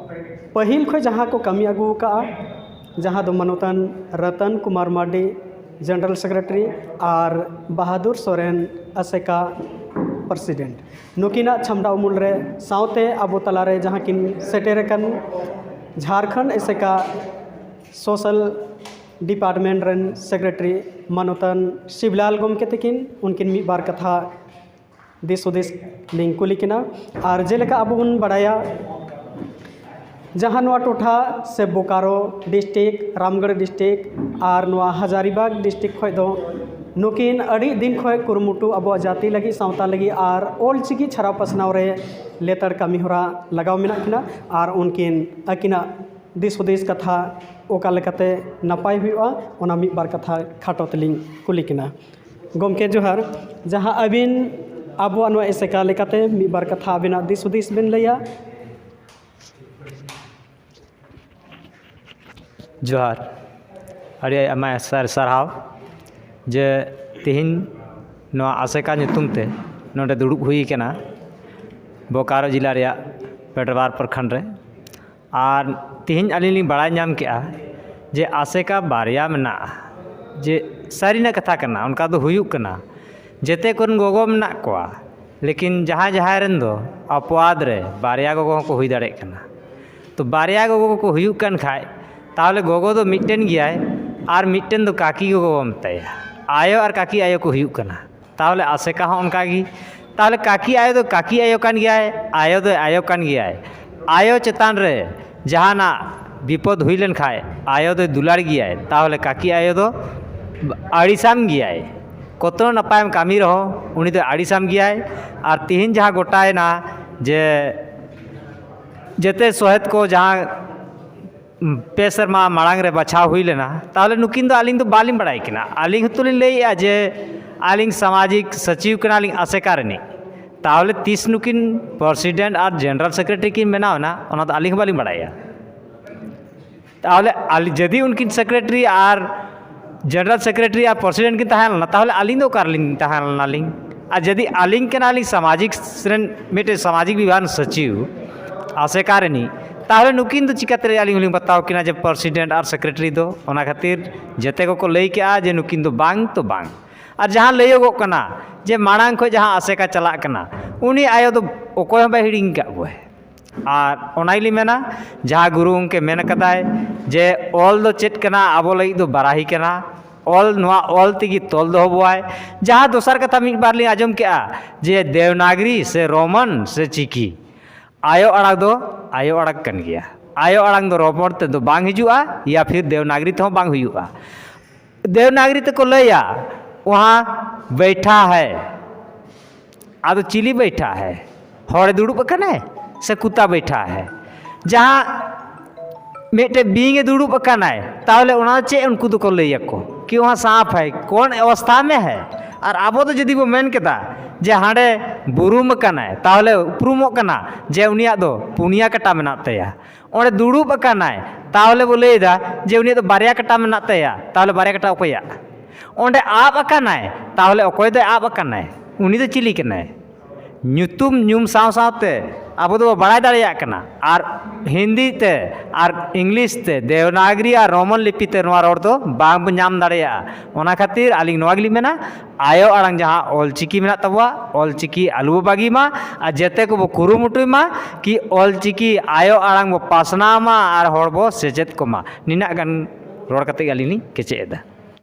ᱯᱟᱹᱦᱤᱞ ᱠᱷᱚᱱ ᱡᱟᱦᱟᱸ ᱠᱚ ᱠᱟᱹᱢᱤ ᱟᱹᱜᱩ ᱟᱠᱟᱫᱼᱟ, ᱡᱟᱦᱟᱸ ᱫᱚ ᱢᱟᱱᱚᱛᱟᱱ ᱨᱚᱛᱚᱱ ᱠᱩᱢᱟᱨ ᱢᱟᱨᱰᱤ, ᱡᱮᱱᱟᱨᱮᱞ ᱥᱮᱠᱨᱮᱴᱟᱨᱤ, ᱟᱨ ᱵᱟᱦᱟᱫᱩᱨ ᱥᱚᱨᱮᱱ, ᱟᱥᱮᱠᱟ ᱯᱨᱮᱥᱤᱰᱮᱱᱴ, ᱱᱩᱠᱤᱱᱟᱜ ᱪᱷᱟᱢᱰᱟ ᱩᱢᱩᱞ ᱨᱮ ᱥᱟᱶᱛᱮ ᱟᱵᱚ ᱛᱟᱞᱟᱨᱮ ᱡᱟᱦᱟᱸ ᱠᱤᱱ ᱥᱮᱴᱮᱨ ᱟᱠᱟᱱ ᱡᱷᱟᱲᱠᱷᱚᱸᱰ ᱟᱥᱮᱠᱟ ᱥᱳᱥᱟᱞ ᱰᱤᱯᱟᱨᱴᱢᱮᱱᱴ ᱨᱮᱱ ᱥᱮᱠᱨᱮᱴᱟᱨᱤ ᱢᱟᱱᱚᱛᱟᱱ ᱥᱤᱵᱽᱞᱟᱞ ᱜᱚᱢᱠᱮ ᱛᱟᱹᱠᱤᱱ, ᱩᱱᱠᱤᱱ ᱢᱤᱫ ᱵᱟᱨ ᱠᱟᱛᱷᱟ ᱫᱤᱥ ᱦᱩᱫᱤᱥ ᱞᱤᱧ ᱠᱩᱞᱤ ᱠᱤᱱᱟ᱾ ᱟᱨ ᱡᱮᱞᱮᱠᱟ ᱟᱵᱚ ᱵᱚᱱ ᱵᱟᱲᱟᱭᱟ, ᱡᱟᱦᱟᱸ ᱱᱚᱣᱟ ᱴᱚᱴᱷᱟ ᱥᱮ ᱵᱳᱠᱟᱨᱳ ᱰᱤᱥᱴᱨᱤᱠᱴ, ᱨᱟᱢᱜᱚᱲ ᱰᱤᱥᱴᱨᱤᱠᱴ ᱟᱨ ᱱᱚᱣᱟ ᱦᱟᱡᱟᱨᱤᱵᱟᱜᱽ ᱰᱤᱥᱴᱨᱤᱠᱴ ᱠᱷᱚᱱ ᱫᱚ ᱱᱩᱠᱤᱱ ᱟᱹᱰᱤ ᱫᱤᱱ ᱠᱷᱚᱱ ᱠᱩᱨᱩᱢᱩᱴᱩ ᱟᱵᱚᱣᱟᱜ ᱡᱟᱹᱛᱤ ᱞᱟᱹᱜᱤᱫ, ᱥᱟᱶᱛᱟ ᱞᱟᱹᱜᱤᱫ ᱟᱨ ᱚᱞ ᱪᱤᱠᱤ ᱪᱷᱟᱨᱟᱣ ᱯᱟᱥᱱᱟᱣ ᱨᱮ ᱞᱮᱛᱟᱲ ᱠᱟᱹᱢᱤ ᱦᱚᱨᱟ ᱞᱟᱜᱟᱣ ᱢᱮᱱᱟᱜ ᱠᱤᱱᱟ᱾ ᱟᱨ ᱩᱱᱠᱤᱱ ᱟᱹᱠᱤᱱᱟᱜ ᱫᱤᱥ ᱦᱩᱫᱤᱥ ᱠᱟᱛᱷᱟ ᱚᱠᱟ ᱞᱮᱠᱟᱛᱮ ᱱᱟᱯᱟᱭ ᱦᱩᱭᱩᱜᱼᱟ, ᱚᱱᱟ ᱢᱤᱫ ᱵᱟᱨ ᱠᱟᱛᱷᱟ ᱠᱷᱟᱴᱚ ᱛᱮᱞᱤᱧ ᱠᱩᱞᱤ ᱠᱤᱱᱟ᱾ ᱜᱚᱢᱠᱮ ᱡᱚᱦᱟᱨ, ᱡᱟᱦᱟᱸ ᱟᱹᱵᱤᱱ ᱟᱵᱚᱣᱟᱜ ᱱᱚᱣᱟ ᱮᱥᱮᱠᱟ ᱞᱮᱠᱟᱛᱮ ᱢᱤᱫ ᱵᱟᱨ ᱠᱟᱛᱷᱟ ᱟᱵᱤᱱᱟᱜ ᱫᱤᱥ ᱦᱩᱫᱤᱥ ᱵᱤᱱ ᱞᱟᱹᱭᱟ᱾ ᱡᱚᱦᱟᱨ, ᱟᱹᱰᱤ ᱟᱭᱢᱟ ᱥᱟᱨ ᱥᱟᱨᱦᱟᱣ ᱡᱮ ᱛᱮᱦᱮᱧ ᱱᱚᱣᱟ ᱟᱥᱮᱠᱟ ᱧᱩᱛᱩᱢ ᱛᱮ ᱱᱚᱰᱮ ᱫᱩᱲᱩᱵ ᱦᱩᱭ ᱟᱠᱟᱱᱟ ᱵᱳᱠᱟᱨᱳ ᱡᱮᱞᱟ ᱨᱮᱭᱟᱜ ᱯᱮᱴᱨᱣᱟᱨ ᱯᱨᱚᱠᱷᱚᱸᱰ ᱨᱮ᱾ ᱟᱨ ᱛᱮᱦᱮᱧ ᱟᱹᱞᱤᱧ ᱞᱤᱧ ᱵᱟᱲᱟᱭ ᱧᱟᱢ ᱠᱮᱜᱼᱟ ᱡᱮ ᱟᱥᱮᱠᱟ ᱵᱟᱨᱭᱟ ᱢᱮᱱᱟᱜᱼᱟ᱾ ᱡᱮ ᱥᱟᱹᱨᱤᱱᱟᱜ ᱠᱟᱛᱷᱟ ᱠᱟᱱᱟ, ᱚᱱᱠᱟ ᱫᱚ ᱦᱩᱭᱩᱜ ᱠᱟᱱᱟ᱾ ᱡᱮᱛᱮ ᱠᱚᱨᱮᱱ ᱜᱚᱜᱚ ᱢᱮᱱᱟᱜ ᱠᱚᱣᱟ, ᱞᱮᱠᱤᱱ ᱡᱟᱦᱟᱸᱭ ᱡᱟᱦᱟᱸᱭ ᱨᱮᱱ ᱫᱚ ᱟᱯᱣᱟᱫ ᱨᱮ ᱵᱟᱨᱭᱟ ᱜᱚᱜᱚ ᱦᱚᱸᱠᱚ ᱦᱩᱭ ᱫᱟᱲᱮᱭᱟᱜ ᱠᱟᱱᱟ᱾ ᱛᱚ ᱵᱟᱨᱭᱟ ᱜᱚᱜᱚ ᱠᱚᱠᱚ ᱦᱩᱭᱩᱜ ᱠᱟᱱ ᱠᱷᱟᱡ, ᱛᱟᱦᱚᱞᱮ ᱜᱚᱜᱚ ᱫᱚ ᱢᱤᱫᱴᱮᱱ ᱜᱮᱭᱟᱭ ᱟᱨ ᱢᱤᱫᱴᱮᱱ ᱫᱚ ᱠᱟᱠᱤ ᱜᱚᱜᱚ ᱵᱚᱱ ᱢᱮᱛᱟᱭᱟ᱾ ᱟᱭᱳ ᱟᱨ ᱠᱟᱠᱤ ᱟᱭᱳ ᱠᱚ ᱦᱩᱭᱩᱜ ᱠᱟᱱᱟ᱾ ᱛᱟᱦᱚᱞᱮ ᱟᱥᱮᱠᱟ ᱦᱚᱸ ᱚᱱᱠᱟ ᱜᱮ᱾ ᱛᱟᱦᱚᱞᱮ ᱠᱟᱠᱤ ᱟᱭᱳ ᱫᱚ ᱠᱟᱠᱤ ᱟᱭᱳ ᱠᱟᱱ ᱜᱮᱭᱟᱭ, ᱟᱭᱳ ᱫᱚᱭ ᱟᱭᱳ ᱠᱟᱱ ᱜᱮᱭᱟᱭ᱾ ᱟᱭᱳ ᱪᱮᱛᱟᱱ ᱨᱮ ᱡᱟᱦᱟᱱᱟᱜ ᱵᱤᱯᱚᱫ ᱦᱩᱭ ᱞᱮᱱ ᱠᱷᱟᱡ, ᱟᱭᱳ ᱫᱚᱭ ᱫᱩᱞᱟᱲ ᱜᱮᱭᱟᱭ, ᱛᱟᱦᱚᱞᱮ ᱠᱟᱠᱤ ᱟᱭᱳ ᱫᱚ ᱟᱹᱲᱤᱥᱟᱢ ᱜᱮᱭᱟᱭ᱾ ᱠᱚᱛᱚ ᱱᱟᱯᱟᱭᱮᱢ ᱠᱟᱹᱢᱤ ᱨᱮᱦᱚᱸ ᱩᱱᱤ ᱫᱚᱭ ᱟᱹᱲᱤᱥᱟᱢ ᱜᱮᱭᱟᱭ᱾ ᱟᱨ ᱛᱤᱦᱤᱧ ᱡᱟᱦᱟᱸ ᱜᱚᱴᱟᱭᱮᱱᱟ ᱡᱮ ᱡᱮᱛᱮ ᱥᱚᱦᱮᱫ ᱠᱚ ᱡᱟᱦᱟᱸ ᱯᱮ ᱥᱮᱨᱢᱟ ᱢᱟᱲᱟᱝ ᱨᱮ ᱵᱟᱪᱷᱟᱣ ᱦᱩᱭ ᱞᱮᱱᱟ, ᱛᱟᱦᱚᱞᱮ ᱱᱩᱠᱤᱱ ᱫᱚ ᱟᱹᱞᱤᱧ ᱫᱚ ᱵᱟᱹᱞᱤᱧ ᱵᱟᱲᱟᱭ ᱠᱤᱱᱟ᱾ ᱟᱹᱞᱤᱧ ᱦᱚᱸᱛᱚ ᱞᱤᱧ ᱞᱟᱹᱭᱮᱫᱼᱟ ᱡᱮ ᱟᱹᱞᱤᱧ ᱥᱟᱢᱟᱡᱤᱠ ᱥᱚᱪᱤᱵᱽ ᱠᱟᱱᱟᱞᱤᱧ ᱟᱥᱮᱠᱟ ᱨᱤᱱᱤᱡ, ᱛᱟᱦᱚᱞᱮ ᱛᱤᱥ ᱱᱩᱠᱤᱱ ᱯᱨᱮᱥᱤᱰᱮᱱᱴ ᱟᱨ ᱡᱮᱱᱟᱨᱮᱞ ᱥᱮᱠᱨᱮᱴᱟᱨᱤ ᱠᱤᱱ ᱵᱮᱱᱟᱣ ᱮᱱᱟ, ᱚᱱᱟ ᱫᱚ ᱟᱹᱞᱤᱧ ᱦᱚᱸ ᱵᱟᱹᱞᱤᱧ ᱵᱟᱲᱟᱭᱟ᱾ ᱛᱟᱦᱚᱞᱮ ᱟᱞᱤ-, ᱡᱩᱫᱤ ᱩᱱᱠᱤᱱ ᱥᱮᱠᱨᱮᱴᱟᱨᱤ ᱟᱨ ᱡᱮᱱᱟᱨᱮᱞ ᱥᱮᱠᱨᱮᱴᱟᱨᱤ ᱟᱨ ᱯᱨᱮᱥᱤᱰᱮᱱᱴ ᱠᱤᱱ ᱛᱟᱦᱮᱸ ᱞᱮᱱᱟ, ᱛᱟᱦᱚᱞᱮ ᱟᱹᱞᱤᱧ ᱫᱚ ᱚᱠᱟ ᱨᱮᱞᱤᱧ ᱛᱟᱦᱮᱸ ᱞᱮᱱᱟᱞᱤᱧ? ᱟᱨ ᱡᱩᱫᱤ ᱟᱹᱞᱤᱧ ᱠᱟᱱᱟᱞᱤᱧ ᱥᱟᱢᱟᱡᱤᱠ ᱨᱮᱱ ᱢᱤᱫᱴᱮᱱ ᱥᱟᱢᱟᱡᱤᱠ ᱵᱤᱵᱷᱟᱜᱽ ᱥᱚᱪᱤᱵᱽ, ᱟᱥᱮᱠᱟ ᱨᱤᱱᱤᱡ, ᱛᱟᱦᱚᱞᱮ ᱱᱩᱠᱤᱱ ᱫᱚ ᱪᱤᱠᱟᱹᱛᱮ ᱟᱹᱞᱤᱧ ᱦᱚᱸᱞᱤᱧ ᱵᱟᱛᱟᱣ ᱠᱤᱱᱟ ᱡᱮ ᱯᱨᱮᱥᱤᱰᱮᱱᱴ ᱟᱨ ᱥᱮᱠᱨᱮᱴᱟᱨᱤ ᱫᱚ? ᱚᱱᱟ ᱠᱷᱟᱹᱛᱤᱨ ᱡᱮᱛᱮ ᱠᱚᱠᱚ ᱞᱟᱹᱭ ᱠᱮᱜᱼᱟ ᱡᱮ ᱱᱩᱠᱤᱱ ᱫᱚ ᱵᱟᱝ ᱛᱚ ᱵᱟᱝ᱾ ᱟᱨ ᱡᱟᱦᱟᱸ ᱞᱟᱹᱭᱚᱜᱚᱜ ᱠᱟᱱᱟ ᱡᱮ ᱢᱟᱲᱟᱝ ᱠᱷᱚᱱ ᱡᱟᱦᱟᱸ ᱟᱥᱮᱠᱟ ᱪᱟᱞᱟᱜ ᱠᱟᱱᱟ, ᱩᱱᱤ ᱟᱭᱳ ᱫᱚ ᱚᱠᱚᱭ ᱦᱚᱸ ᱵᱟᱭ ᱦᱤᱲᱤᱧ ᱟᱠᱟᱫ ᱠᱚᱣᱟᱭ᱾ ᱟᱨ ᱚᱱᱟ ᱜᱮᱞᱤᱧ ᱢᱮᱱᱟ, ᱡᱟᱦᱟᱸ ᱜᱩᱨᱩ ᱜᱚᱢᱠᱮ ᱢᱮᱱ ᱠᱟᱫᱟᱭ ᱡᱮ ᱚᱞ ᱫᱚ ᱪᱮᱫ ᱠᱟᱱᱟ? ᱟᱵᱚ ᱞᱟᱹᱜᱤᱫ ᱫᱚ ᱵᱟᱨᱟᱦᱤ ᱠᱟᱱᱟ᱾ ᱚᱞ, ᱱᱚᱣᱟ ᱚᱞ ᱛᱮᱜᱮ ᱛᱚᱞ ᱫᱚᱦᱚ ᱵᱚᱣᱟᱭ᱾ ᱡᱟᱦᱟᱸ ᱫᱚᱥᱟᱨ ᱠᱟᱛᱷᱟ ᱢᱤᱫ ᱵᱟᱨ ᱞᱤᱧ ᱟᱸᱡᱚᱢ ᱠᱮᱜᱼᱟ ᱡᱮ ᱫᱮᱣᱱᱟᱜᱽᱨᱤ ᱥᱮ ᱨᱳᱢᱟᱱ ᱥᱮ ᱪᱤᱠᱤ, ᱟᱭᱳ ᱟᱲᱟᱝ ᱫᱚ ᱟᱭᱳ ᱟᱲᱟᱝ ᱠᱟᱱ ᱜᱮᱭᱟ᱾ ᱟᱭᱳ ᱟᱲᱟᱝ ᱫᱚ ᱨᱳᱢᱟᱱ ᱛᱮᱫᱚ ᱵᱟᱝ ᱦᱤᱡᱩᱜᱼᱟ, ᱭᱟ ᱯᱷᱤᱨ ᱫᱮᱣᱱᱟᱜᱽᱨᱤ ᱛᱮᱦᱚᱸ ᱵᱟᱝ ᱦᱩᱭᱩᱜᱼᱟ᱾ ᱫᱮᱣᱱᱟᱜᱽᱨᱤ ᱛᱮᱠᱚ ᱞᱟᱹᱭᱟ, ᱣᱟᱦᱟᱸ ᱵᱮᱭᱴᱷᱟ ᱦᱟᱭ᱾ ᱟᱫᱚ ᱪᱤᱞᱤ ᱵᱮᱭᱴᱷᱟ ᱦᱟᱭ? ᱦᱚᱲᱮ ᱫᱩᱲᱩᱵ ᱟᱠᱟᱱᱟᱭ ᱥᱮ ᱠᱩᱛᱟ ᱵᱮᱭᱴᱷᱟ ᱦᱟᱭ? ᱡᱟᱦᱟᱸ ᱢᱤᱫᱴᱮᱡ ᱵᱤᱧ ᱮ ᱫᱩᱲᱩᱵ ᱟᱠᱟᱱᱟᱭ, ᱛᱟᱦᱚᱞᱮ ᱚᱱᱟ ᱪᱮᱫ ᱩᱱᱠᱩ ᱫᱚᱠᱚ ᱞᱟᱹᱭ ᱟᱠᱚ ᱠᱤ ᱣᱟᱦᱟᱸ ᱥᱟᱸᱯ ᱦᱟᱭ, ᱠᱚᱱ ᱚᱵᱚᱥᱛᱷᱟ ᱢᱮ ᱦᱟᱭ? ᱟᱨ ᱟᱵᱚ ᱫᱚ ᱡᱩᱫᱤ ᱵᱚ ᱢᱮᱱ ᱠᱮᱫᱟ ᱡᱮ ᱦᱟᱸᱰᱮ ᱵᱩᱨᱩᱢ ᱟᱠᱟᱱᱟᱭ, ᱛᱟᱦᱚᱞᱮ ᱩᱯᱨᱩᱢᱚᱜ ᱠᱟᱱᱟ ᱡᱮ ᱩᱱᱤᱭᱟᱜ ᱫᱚ ᱯᱩᱱᱭᱟ ᱠᱟᱴᱟ ᱢᱮᱱᱟᱜ ᱛᱟᱭᱟ᱾ ᱚᱸᱰᱮ ᱫᱩᱲᱩᱵ ᱟᱠᱟᱱᱟᱭ, ᱛᱟᱦᱚᱞᱮ ᱵᱚ ᱞᱟᱹᱭᱫᱟ ᱡᱮ ᱩᱱᱤᱭᱟᱜ ᱫᱚ ᱵᱟᱨᱭᱟ ᱠᱟᱴᱟ ᱢᱮᱱᱟᱜ ᱛᱟᱭᱟ, ᱛᱟᱦᱚᱞᱮ ᱵᱟᱨᱭᱟ ᱠᱟᱴᱟ ᱚᱠᱚᱭᱟᱜ? ᱚᱸᱰᱮ ᱟᱵ ᱟᱠᱟᱱᱟᱭ, ᱛᱟᱦᱚᱞᱮ ᱚᱠᱚᱭ ᱫᱚᱭ ᱟᱵ ᱟᱠᱟᱱᱟᱭ? ᱩᱱᱤ ᱫᱚ ᱪᱤᱞᱤ ᱠᱟᱱᱟᱭ? ᱧᱩᱛᱩᱢ ᱧᱩᱢ ᱥᱟᱶ ᱥᱟᱶᱛᱮ ᱟᱵᱚ ᱫᱚᱵᱚ ᱵᱟᱲᱟᱭ ᱫᱟᱲᱮᱭᱟᱜ ᱠᱟᱱᱟ, ᱟᱨ ᱦᱤᱱᱫᱤ ᱛᱮ ᱟᱨ ᱤᱝᱞᱤᱥ ᱛᱮ, ᱫᱮᱣᱱᱟᱜᱽᱨᱤ ᱟᱨ ᱨᱳᱢᱟᱱ ᱞᱤᱯᱤ ᱛᱮ ᱱᱚᱣᱟ ᱨᱚᱲ ᱫᱚ ᱵᱟᱝ ᱵᱚ ᱧᱟᱢ ᱫᱟᱲᱮᱭᱟᱜᱼᱟ᱾ ᱚᱱᱟ ᱠᱷᱟᱹᱛᱤᱨ ᱟᱹᱞᱤᱧ ᱱᱚᱣᱟ ᱜᱮᱞᱤᱧ ᱢᱮᱱᱟ, ᱟᱭᱳ ᱟᱲᱟᱝ ᱡᱟᱦᱟᱸ ᱚᱞ ᱪᱤᱠᱤ ᱢᱮᱱᱟᱜ ᱛᱟᱵᱚᱣᱟ, ᱚᱞ ᱪᱤᱠᱤ ᱟᱞᱚ ᱵᱚ ᱵᱟᱹᱜᱤ ᱢᱟ, ᱟᱨ ᱡᱮᱛᱮ ᱠᱚᱵᱚ ᱠᱩᱨᱩᱢᱩᱴᱩᱭ ᱢᱟ ᱠᱤ ᱚᱞ ᱪᱤᱠᱤ ᱟᱭᱳ ᱟᱲᱟᱝ ᱵᱚ ᱯᱟᱥᱱᱟᱣ ᱢᱟ ᱟᱨ ᱦᱚᱲ ᱵᱚ ᱥᱮᱪᱮᱫ ᱠᱚᱢᱟ᱾ ᱱᱤᱱᱟᱹᱜ ᱜᱟᱱ ᱨᱚᱲ ᱠᱟᱛᱮ ᱜᱮ ᱟᱹᱞᱤᱧ ᱞᱤᱧ ᱠᱮᱪᱮᱫ ᱮᱫᱟ᱾